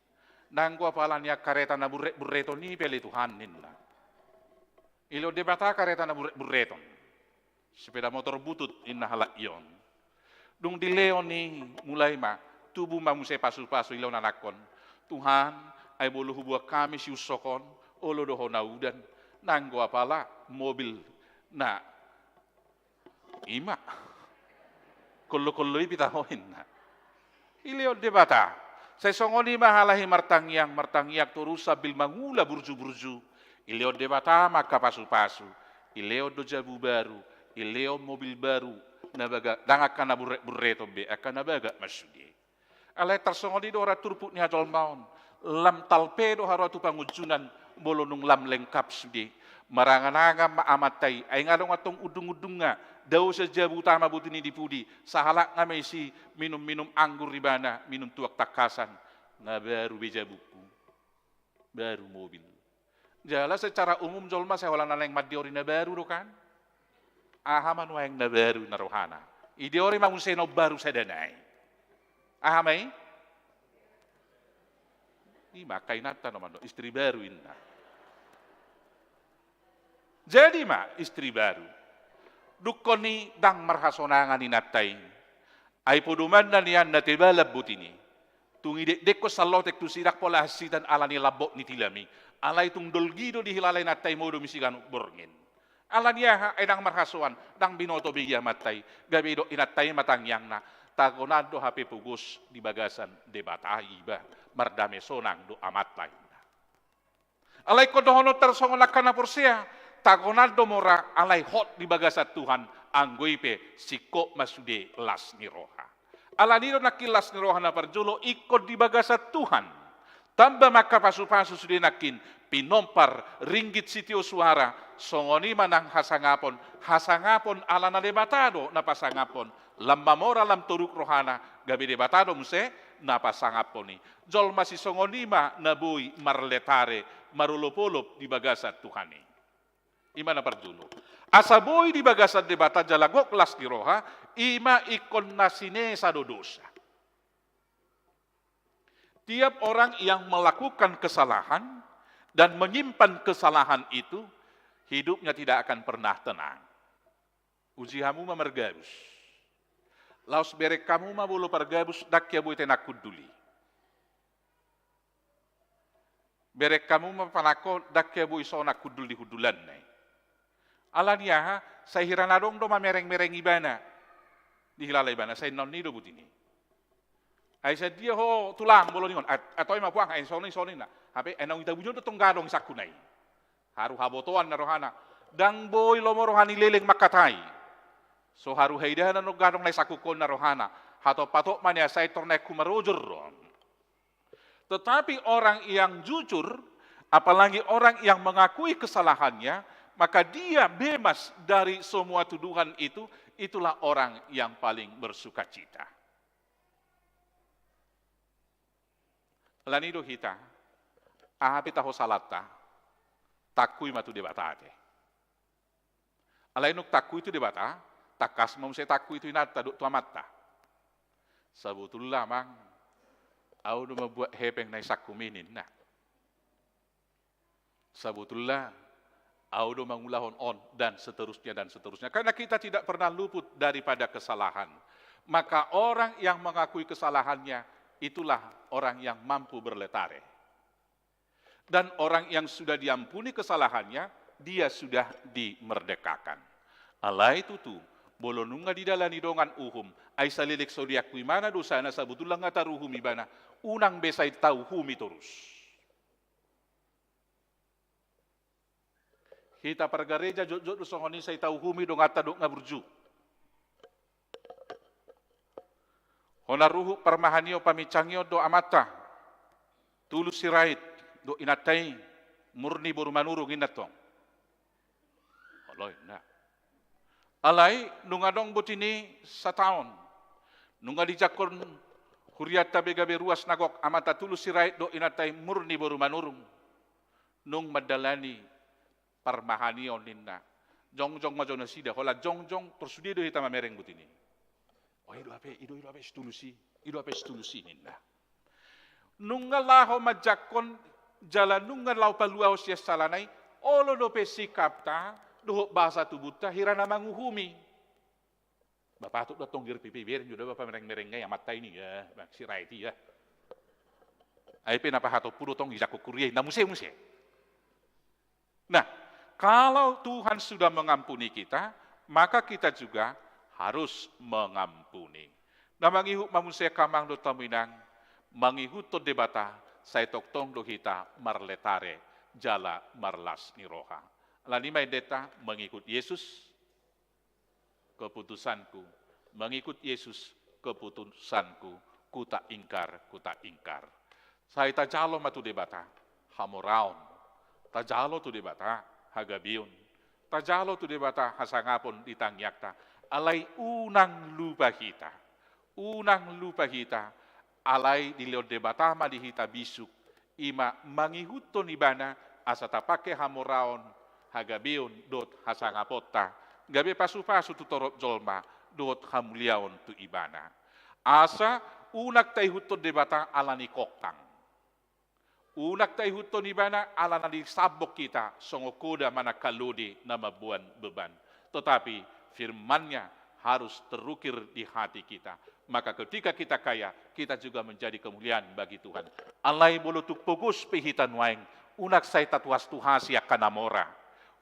Nanggo apala nian kareta na burret-burreton i pe ale Tuhan ninna. Dilehon Debata kareta na burret-burreton. Sepeda motor butut ninna halak i on. Dung dilehon i mulai ma, tubu ma muse pasu-pasu dilehon anakkon. Tuhan, ai molo huboan hami siunsok on, olo do hona udan, nanggo apala mobil na i ma. Kollo-kollo i pita ho ninna. Dilehon Debata. Sai songon i ma halak i martangiang, martangiang torus sambil mangula burju-burju. Dilehon Debata ma angka pasu-pasu. Dilehon do jabu baru, dilehon mobil baru. Na baga, ndang angka na burret-burreton be, angka na bagak ma sude. Alai tarsongon i do haroa turpuk ni hajolmaon. Lam talpe do haroa tu pangunjunan, molo nunga lam lengkap sude. Marangan-angan ma Amanta i, ai nga adong antong undung-undungna, dao sian jabu utama botima di pudi, sahalakna ma disi minum-minum anggur ibana, minum tuak tangkasan, nga baru be jabungku, baru mobil. Jala secara umum jolma sai holan naeng mandiori na baru do kan? Aha ma nuaeng na baru na rohana? Idiori ma muse na umbaru sada nai. Aha ma i? I ma angka inanta na mandok istri baru ninna. Jadi ma istri baru. Dungkon i ndang marhasonangan inanta i. Ai podomanna nian na tebalan botima i. Tung idekdekkon sallotek tusi ndang pola hansitan ala ni lambok ni tilam i. Alai tung dolgi do dihilala inanta i modom siganup borngin. Ala ni aha, ai ndang marhasoan, ndang binoto be i amanta i. Gabe didok inanta i ma tangiangna. Tagonan do hape pogos di bagasan Debata iba. Mardame sonang do amanta ninna. Alai ingkon dohononta songon angka na porsea, tagonan do mora alai hot di bagasan Tuhan, anggo i pe singkop ma sude las ni roha. Ala ni do nangkin las ni roha na parjolo ingkon di bagasan Tuhan. Tamba ma angka pasu-pasu sude nangkin, pinompar, ringgit sitio suara, songon i ma nang hasangapon, hasangapon ala na Debata do na pasangaphon, lam mamora lam toruk rohana, gabe Debata do muse na pasangaphon i. Jolma sisongon i ma na boi marletare, marolop-olop di bagasan Tuhan i. I ma na parjolo. Asa boi di bagasan Debata jala gok las ni roha, i ma ingkon na sinesa do dosa. Tiap orang yang melakukan kesalahan dan menyimpan kesalahan itu, hidupnya tidak akan pernah tenang. Uji hamu ma margabus. Laos bereng hamu ma molo pargabus ndang hea boi tenang hundul i. Bereng hamu ma panangko ndang hea boi sonang hundul di hundulanna i. Ala ni aha, sai hira na adong do mamereng-mereng ibana. Dihilala ibana, sai ninna on i do botima i. Ai sadia ho tulang molo ninna on, at-, atau i ma puang, ai songon i, songon i ninna. Hape, ai naung itabujon do tong gadong i sangkuna i. Haru habotoan na rohana. Ndang boi lomo roha ni leleng mangkatai. So haru haidanan do gadong na i sangkukkon na rohana. Hatop-hatop ma nian sai tor naeng humarojor do. Tetapi orang yang jujur, apalagi orang yang mengakui kesalahannya, maka dia bebas dari semua tuduhan itu, itulah orang yang paling bersukacita. Ala ni do hita, aha pe taho salanta, tangkui ma tu Debata ate. Alai nunga tangkui tu Debata, tangkas ma muse tangkui tu inanta dohot tu amanta. Sabotulna amang, ahu do mambuat hepeng na i sangkumi ninna. Sabotulna ahu do mangulahon on, dan seterusnya, dan seterusnya. Karena kita tidak pernah luput daripada kesalahan. Maka orang yang mengakui kesalahannya, itulah orang yang mampu berletare. Dan orang yang sudah diampuni kesalahannya, dia sudah dimerdekakan. Alai tutu, molo nunga didalani dongan uhum, ai saleleng so diakui ibana dosana, sabotulna nga taruhum ibana, unang be sai tauhumi torus. Hita pargareja jotjot do songon i sai tauhumi donganta dohot na burju. Hona ruhut parmahanion paminsangion dohot amanta Tulus Sirait dohot inanta i Murni boru Manurung ninna tong. Olo ninna. Alai nunga adong botima i sataon. Nunga dijangkon hurianta be gabe ruas na gok amanta Tulus Sirait dohot inanta i Murni boru Manurung. Nunga mandalani parmahanion ninna. Jongjong ma jo nasida, holan jongjong, tor sude do hita mamereng buti ni. Oh, i do hape, i do, i do hape si Tulus i, i do hape si Tulus i ninna. Nunga laho manjangkon jala nunga laho paluahon sian salana i, olo dope sikapta dohot bahasa tubunta hira na manguhumi. Ba patut do antong di R P P ibereng jo da ba pamereng-mereng i amanta i, ya, Bang Sirait i, ya. Ai pe na pahatompu do tong dijangkon kuria i, na muse-muse. Nah, kalau Tuhan sudah mengampuni kita, maka kita juga harus mengampuni. Na mangihut ma muse hamu amang dohot hamu inang, mangihuthon Debata, sai tongtong do hita marletare jala marlas ni roha. Alani i ma endenta, mengikut Yesus, keputusanku, mengikut Yesus, keputusanku, ku tak ingkar, ku tak ingkar. Sai tajalo ma tu Debata hamoraon, tajalo tu Debata hagabeon, tajalo tu Debata hasangapon di tangiangta, alai unang lupa hita, unang lupa hita, alai dilehon Debata ma di hita bisuk, i ma mangihuthon Ibana asa tapangke hamoraon, hagabeon dohot hasangaponta, gabe pasu-pasu tu torop jolma dohot hamuliaon tu Ibana. Asa unang taihuthon Debata ala ni kongkang. Unang taihuthon Ibana ala na disambok hita songon hoda manang halode na mamboan beban. Tetapi firman-Nya harus terukir di hati kita. Maka ketika kita kaya, kita juga menjadi kemuliaan bagi Tuhan. Alai molo tung pogos pe hita nuaeng, unang sai tatuas-tuasi angka na mora.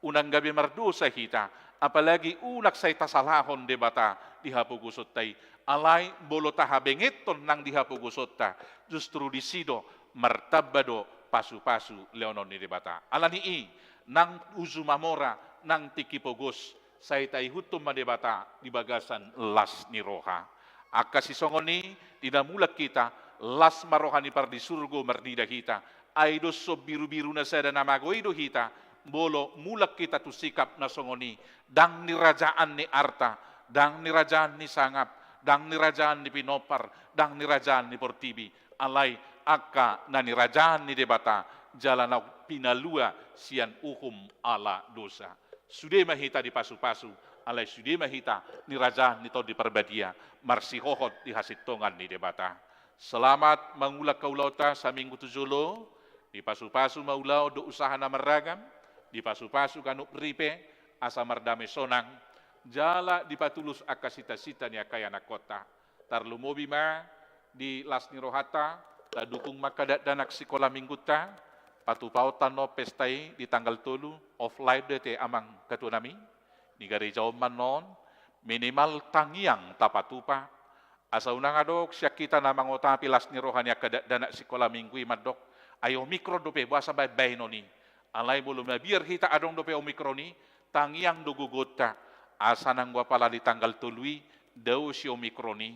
Unang gabe mardosa hita, apalagi unang sai tasalahon Debata di hapogosonta i. Alai molo tahabengethon nang di hapogosonta, justru disi do martamba do pasu-pasu lehonon ni Debata. Alani i, nang uju mamora, nang tingki pogos, sai taihuthon ma Debata di bagasan las ni roha. Angka sisongon i, di na mulak hita, las ma roha ni pardisurgo marnida hita, ai doshon biru-biru na sada na mago i do hita, molo mulak hita tu sikap na songon i, ndang nirajaan ni arta, ndang nirajaan ni sangap, ndang nirajaan ni pinompar, ndang nirajaan ni portibi, alai angka na nirajaan ni Debata, jala na pinalua sian uhum ala dosa. Sude ma hita dipasu-pasu, alai sude ma hita nirajaan ni Tondi Parbadia, marsihohot di hasintongan ni Debata. Selamat mangula haulaonta saminggu tu jolo, dipasu-pasu ma ulaon dohot usaha na marragam, dipasu-pasu ganup ripe, asa mardame sonang, jala dipatulus angka sita-sita ni angka ianakhonta. Tarlumobi ma di las ni rohanta, tadukung ma angka dakdanak sikola minggunta, patupahon tano pesta i di tanggal tolu, offline do ate amang katuanami, di gareja on ma annon, minimal tangiang tapatupa, asa unang adong sian hita na mangotapi las ni roha ni angka dakdanak sikola minggu i mandok, ai Omikron dope, boasa baen baenon i. Alai molo mabiar hita adong dope Omikron i, tangiang do gogonta, asa nanggo apala di tanggal tolu i, dao si Omikron i,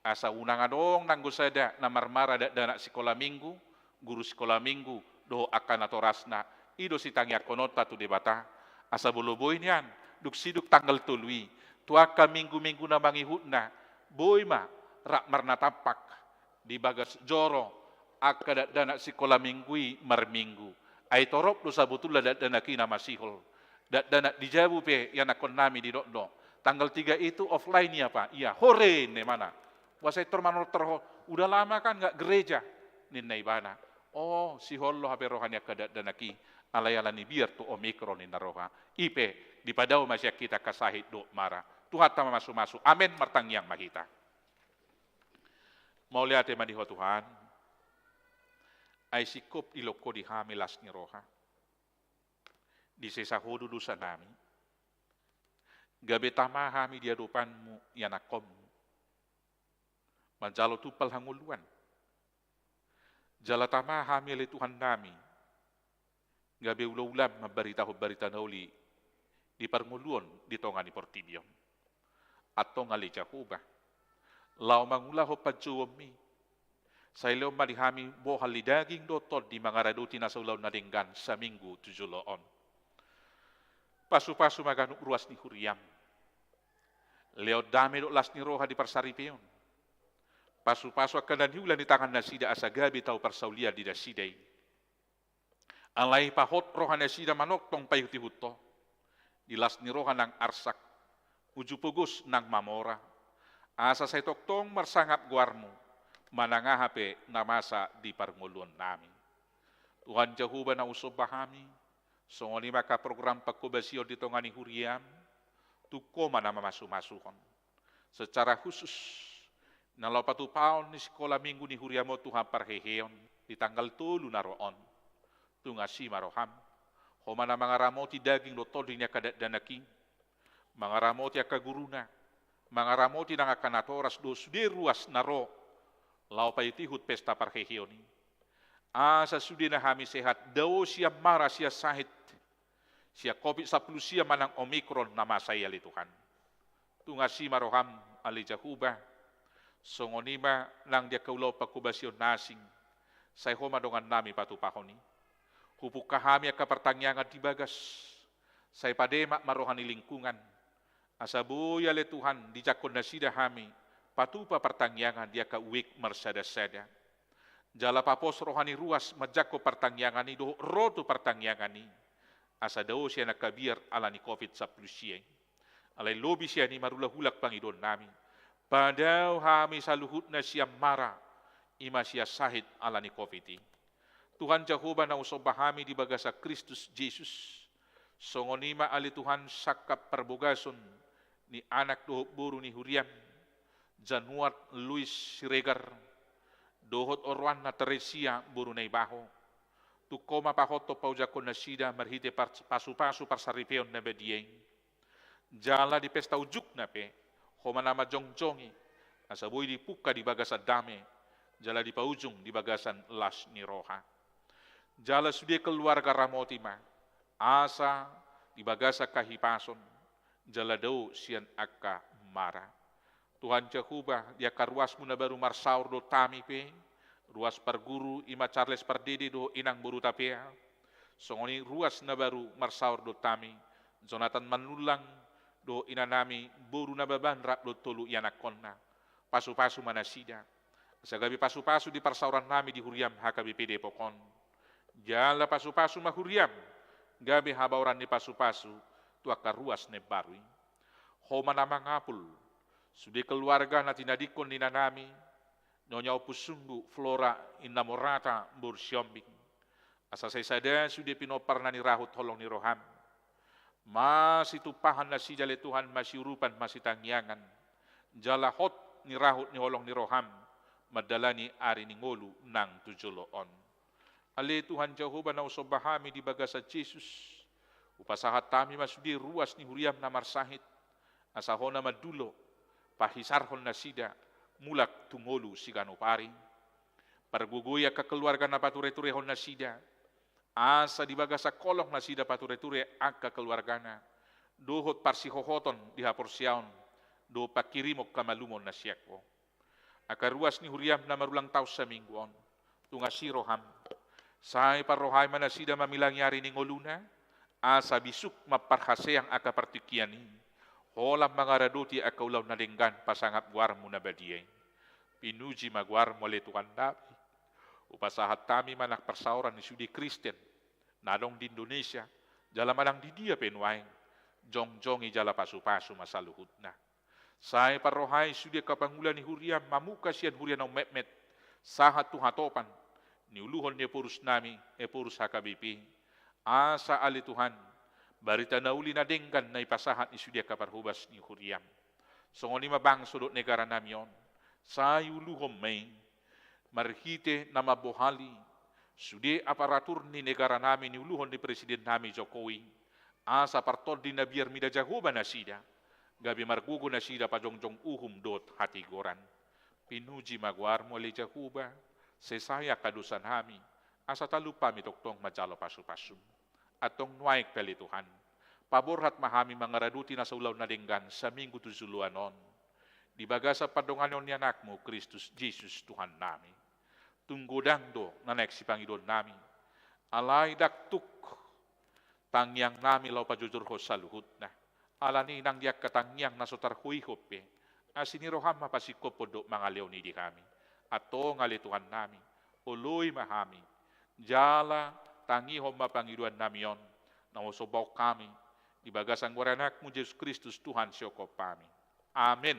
asa unang adong nanggo sada na marmara dakdanak sikola minggu, guru sikola minggu, dohot angka natorasna, i do sitangiangkononta tu Debata, asa molo boi nian, dung sidung tanggal tolu i, tu angka minggu-minggu na mangihutna, boi ma, rap marnatampak, di bagas joro, angka dakdanak sikola minggu i marminggu. Ai torop do sabotulna dakdanak i na masihol. Dakdanak di jabu pe ianakhonnami didok do, tanggal tiga itu offline ia Pak? Iya, hore ninna ibana. Boasa i tor manortor ho, udah lama kan nggak gereja ninna ibana. Oh, sihol do hape roha ni angka dakdanak i, alai ala ni biar tu Omikron ninna roha. I pe, dipadao ma sian hita angka sahit dohot mara. Tuhanta ma masu-masu. Amen, martangiang ma hita. Mauliate ma di Ho Tuhan, ai singkop dilehon Ho di hami las ni roha, disesa Ho do dosanami, gabe tama hami di adopanMu ianakhonMu, manjalo tumpal hangoluan. Jala tama hami ale Tuhannami, gabe ula-ulam mambaritahon barita na uli di parngoluon di tonga ni portibi on. Antong ale Jahowa, laho mangulahon panjouonMi, sai lehon ma di hami bohal ni daging dohot tondi mangaradoti na saulaon na denggan saminggu tu jolo on. Pasu-pasu ma ganup ruas ni huriaM. Lehon dame dohot las ni roha di parsaripeon. Pasu-pasu angka na niula ni tangannasida asa gabe tau parsaulian di nasida i. Alai pahot rohanasida manongtong paihut-ihut Ho. di las ni roha nang arsak, uju pogos nang mamora, asa sai tongtong marsangap goarmu, manang aha pe na masa di parngoluannami. Tuhan Jahowa na husomba hami, songon i ma angka program pangkobasion di tonga ni huriam, tung Ho ma na mamasumasuhon. Secara khusus, na laho patupaon ni sikola minggu ni huriam on tu hamparheheon di tanggal tolu na ro on. Tung asi ma roham, Ho ma na mangaramoti daging dohot tondi ni angka dakdanak i, mangaramoti angka guruna, mangaramoti nang angka natoras dohot sude ruas na ro laho paihutihut pesta parheheon i. Asa sude na hami sehat, dao sian mara, sian sahit, sian covid sampulu sia manang Omikron na masa i, ale Tuhan. Tung asi ma roham, ale Jahowa, songon i ma nang di angka ulaon pangkobasion na asing, sai Ho ma dongannami patupahon i. Hupungka hami angka partangiangan di bagas, sai pademak ma roha ni lingkungan, asa boi, ale Tuhan, dijangkon nasida hami patupa partangiangan di angka uek marsadasada. Jala papos roha ni ruas manjangkon partangiangan i dohot ro tu partangiangan i, asa dao sian angka biar ala ni covid sampulu sia i. Alai lobi sian i marulahulak pangidoannami, padao hami saluhutna sian mara, i ma sian sahit ala ni covid i. Tuhan Jahowa na husomba hami di bagasan Kristus Jesus, songon i ma, ale Tuhan, sangkap parbogason ni anak dohot boru ni huriam, Januar Luis Siregar, dohot oroanna Teresia boru Naibaho. Tung Ho ma pahothon paujangkon nasida marhite par-, pasupasu parsaripeon na badia i. Jala di pesta ujungna pe, Ho ma na manjongjongi, asa boi dipungka di bagasan dame, jala dipaujung di bagasan las ni roha. Jala sude keluarga ramoti ma, asa di bagasan hahipason, jala dao sian angka mara. Tuhan Jahowa, di angka ruasmu na baru marsaor dohot hami pe, ruas parguru i ma Charles Pardede dohot inang boru Tapea, songon i ruas na baru marsaor dohot hami, Jonathan Manullang dohot inanami boru Nababan rap dohot tolu ianakhonna. Pasupasu ma nasida, asa gabe pasupasu di parsaorannami di huriam H K B P Depok on. Jala pasupasu ma huriam, gabe habaoran ni pasupasu tu angka ruas na imbaru i. Ho ma na mangapul sude keluarga na tinadingkon ni inanami, Nyonya Ompusunggu Flora Inamorata boru Siombing. Asa sai sada sude pinompar na nirahut holong ni roham. Masitumpahan nasida, ale Tuhan, masiurupan, masitangiangan. Jala hot nirahut ni holong ni roham mandalani ari ni ngolu nang tu jolo on. Ale Tuhan Jahowa na husomba hami di bagasan Jesus, hupasahat hami ma sude ruas ni huriam na marsahit, asa Ho na mandulo, pahisarhon nasida, mulak tu ngolu siganup ari. Pargogoi angka keluarga na patureturehon nasida, asa di bagasan holong nasida patureture angka keluargana, dohot parsihohoton di haporseaon, dohot panghirimon hamalumon na sian Ho. Angka ruas ni huriam na marulang taon saminggu on, tung asi roham, sai parrohai ma nasida mamilangi ari ni ngoluna, asa bisuk mamparhaseang angka partingkian i, holan mangaradoti angka ulaon na denggan pasangap goarmu na badia i. Pinuji ma goarmu, ale Tuhannami. Hupasahat hami ma nang parsaoran ni sude Kristen na adong di Indonesia, jala manang di dia pe nuaeng, jongjongi jala pasupasu ma saluhutna. Sai parrohai sude angka pangula ni huriam mamungka sian huria na ummetmet, sahat tu hatopan, niuluhon ni ephorusnami, ephorus H K B P. Asa, ale Tuhan, barita na uli na denggan na ipasahat ni sude angka parhobas ni huriam. Songon i ma bangso dohot negaranami on, sai uluhon ma i, marhite na mambohali sude aparatur ni negaranami niuluhon ni presidennami Jokowi, asa partondi na biar mida Jahowa nasida, gabe margogo nasida pajongjong uhum dohot hatigoran. Pinuji ma goarmu, ale Jahowa, sesai angka dosanami, asa talup hami tongtong manjalo pasupasum. Antong nuaeng pe, ale Tuhan, paborhat ma hami mangaradoti nasa ulaon na denggan saminggu tu joloan on, di bagasan pandonganion ni Anakmu Kristus Jesus Tuhannami. Tung godang do na naeng sipangidoannami, alai ndang tuk tangiangnami laho pajojorhon saluhutna. Alani i nang di angka tangiang na so tarhoihon pe, asi ni roham ma pasingkophon dohot mangalehon i di hami. Antong, ale Tuhannami, oloi ma hami, jala tangihon ma pangidoannami on, na husombahon hami Di bagasan goar ni AnakMu Jesus Kristus, Tuhan siongkop hami. Amen.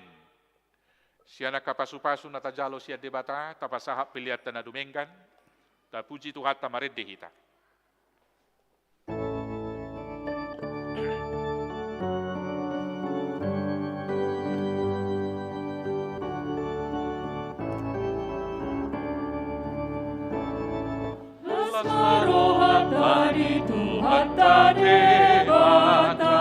Sian angka pasupasu na tajalo sian Debata, tapasahat peleanta na dumenggan, tapuji Tuhanta marende hita. Las ma rohanta di Tuhanta Debata.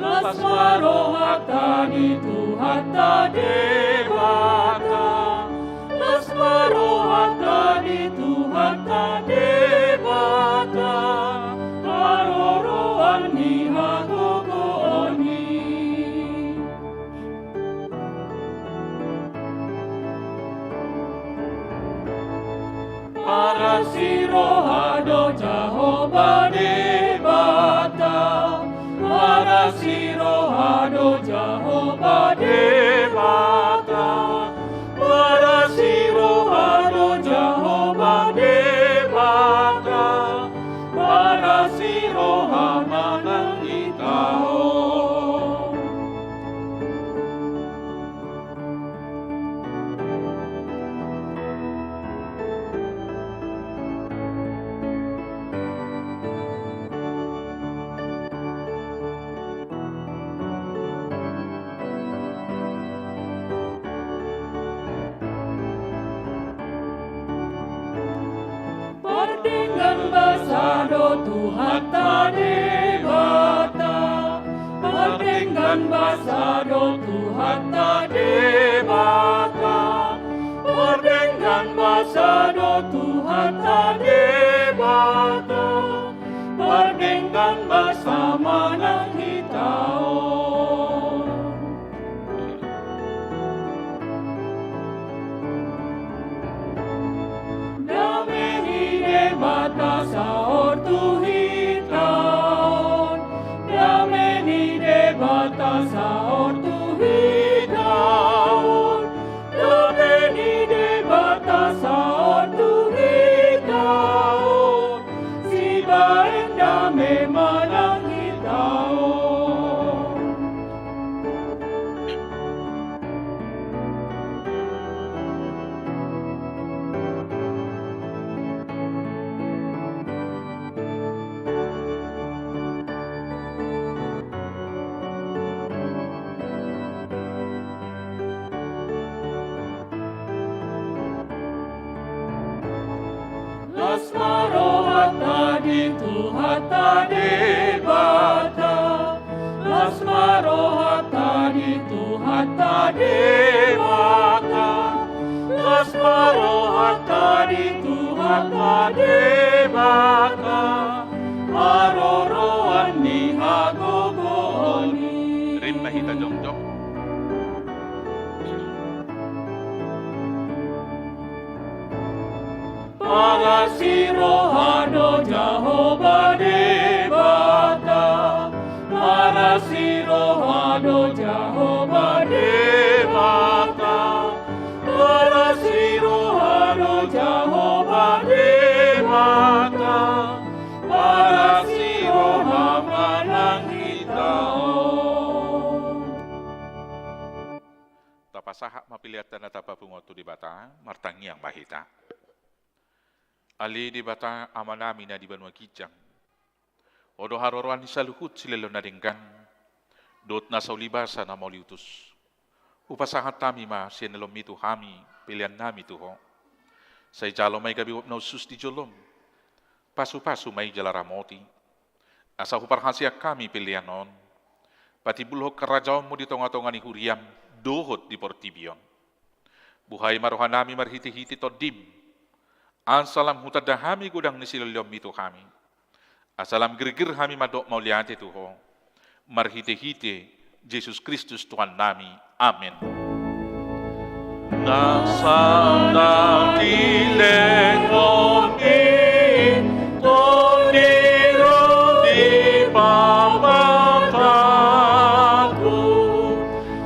Las ma rohanta di Tuhanta Debata. Las ma rohanta di Tuhanta Debata. Haroroan ni hagogoon i. Parasi roha do Jahowa Debata. Parasi roha do Jahowa Debata. Parasi roha do Jahowa Debata. Parasi roha ma nang hita on. Pardenggan basa do Tuhanta Debata. Pardenggan basa do Tuhanta Debata. Pardenggan basa do Tuhanta Debata. Pardenggan basa ma nang hita on. Dame ni Debata saor tu hita on. Dame ni Debata saor tu hita on. Dame ni Debata saor tu hita on. Sibaen dame ma nang hita on. Las ma rohanta di Tuhanta Debata. Las ma rohanta di Tuhanta Debata. Las ma rohanta di Tuhanta Debata. Haroroan ni hagogoon i. Rap ma hita jongjong. Parasi roha do Jahowa Debata. Parasi roha do Jahowa Debata. Parasi roha do Jahowa Debata. Parasi roha ma nang hita on. Tapasahat ma peleanta na tapapungu tu Debata, martangiang ma hita. Ale Debata Amanami na di banua ginjang, Ho do haroroan ni saluhut silehon na denggan dohot na saulibasa na mauliutus. Hupasahat hami ma sian ni loanMi tu hami peleannami tu Ho. Sai jalo ma i gabe uap na hushus di joloM. Pasupasu ma i jala ramoti, asa huparhaseang hami pelean on patimbulhon harajaonMu di tongatonga ni huriaM dohot di portibi on. Buhai ma rohanami marhitehite TondiM, asa lam hutanda hami godang ni silehonlehonMi tu hami, asa lam girgir hami mandok mauliate tu Ho, marhitehite Jesus Kristus Tuhannami. Amen. Nasa na nilehonMi Tondi ro di pamatangku,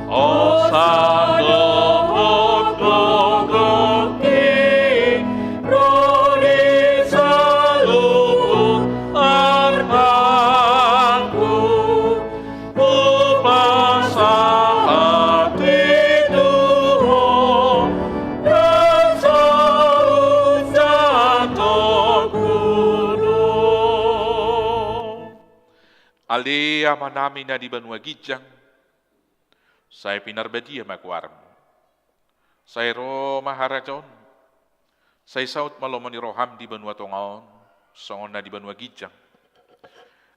hosa dohot gogoonMi ro di saluhut artangku. Ale Amanami na di banua ginjang, sai pinarbadia ma goarMu. Sai ro ma harajaonMu. Sai saut ma lomo ni rohaM di banua tonga on, songon na di banua ginjang.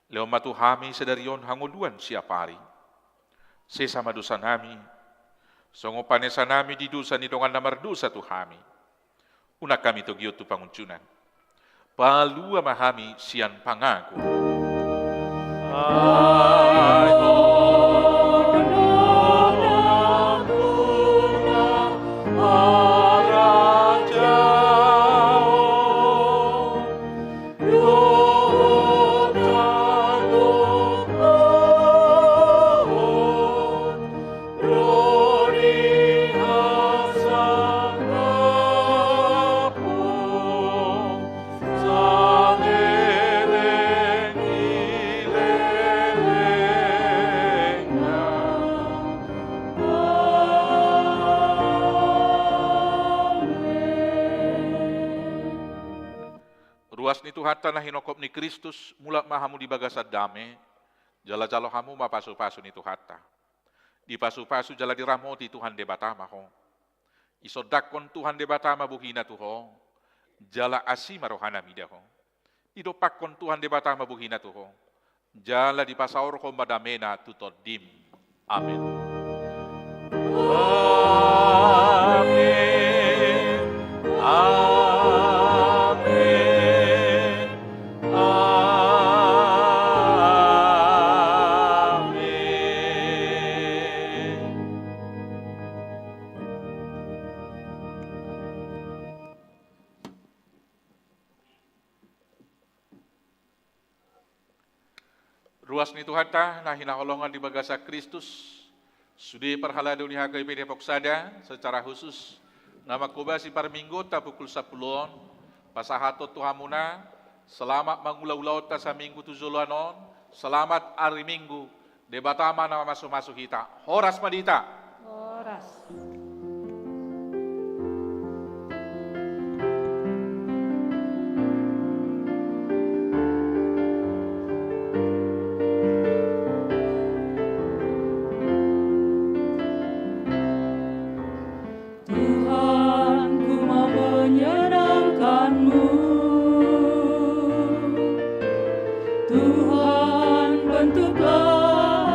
Lehon ma tu hami sadari on hangoluan siapari. Sesa ma dosanami, songon panesanami di dosa ni dongan na mardosa tu hami. Unang hami togihon tu pangunjunan. Palua ma hami sian pangago. Ai Ho do hamuna harajaon, dohot hagogoon, ro di hasangapon, saleleng ni lelengna. Amen. Ruas ni Tuhanta na hinophop ni Kristus, mulak ma hamu di bagasan dame, jala jalo hamu ma pasupasu ni Tuhanta. Dipasupasu jala diramoti Tuhan Debata ma ho. Isondangkon Tuhan Debata ma bohina tu ho, jala asi ma rohana mida ho. Didompakkon Tuhan Debata ma bohina tu ho, jala dipasaorhon ma damena tu tondim. Amen. Amen. Amen. Amen. Ruas ni Tuhanta na hinaholongan di bagasan Kristus, sude parhalado ni H K B P Depok Sada, secara khusus na manghobasi parmingguonta pukul sampulu on, pasahathon tu hamuna, selamat mangula ulaonta saminggu tu joloan on, selamat ari Minggu, Debata ma na mamasumasu hita. Horas ma di hita. Horas.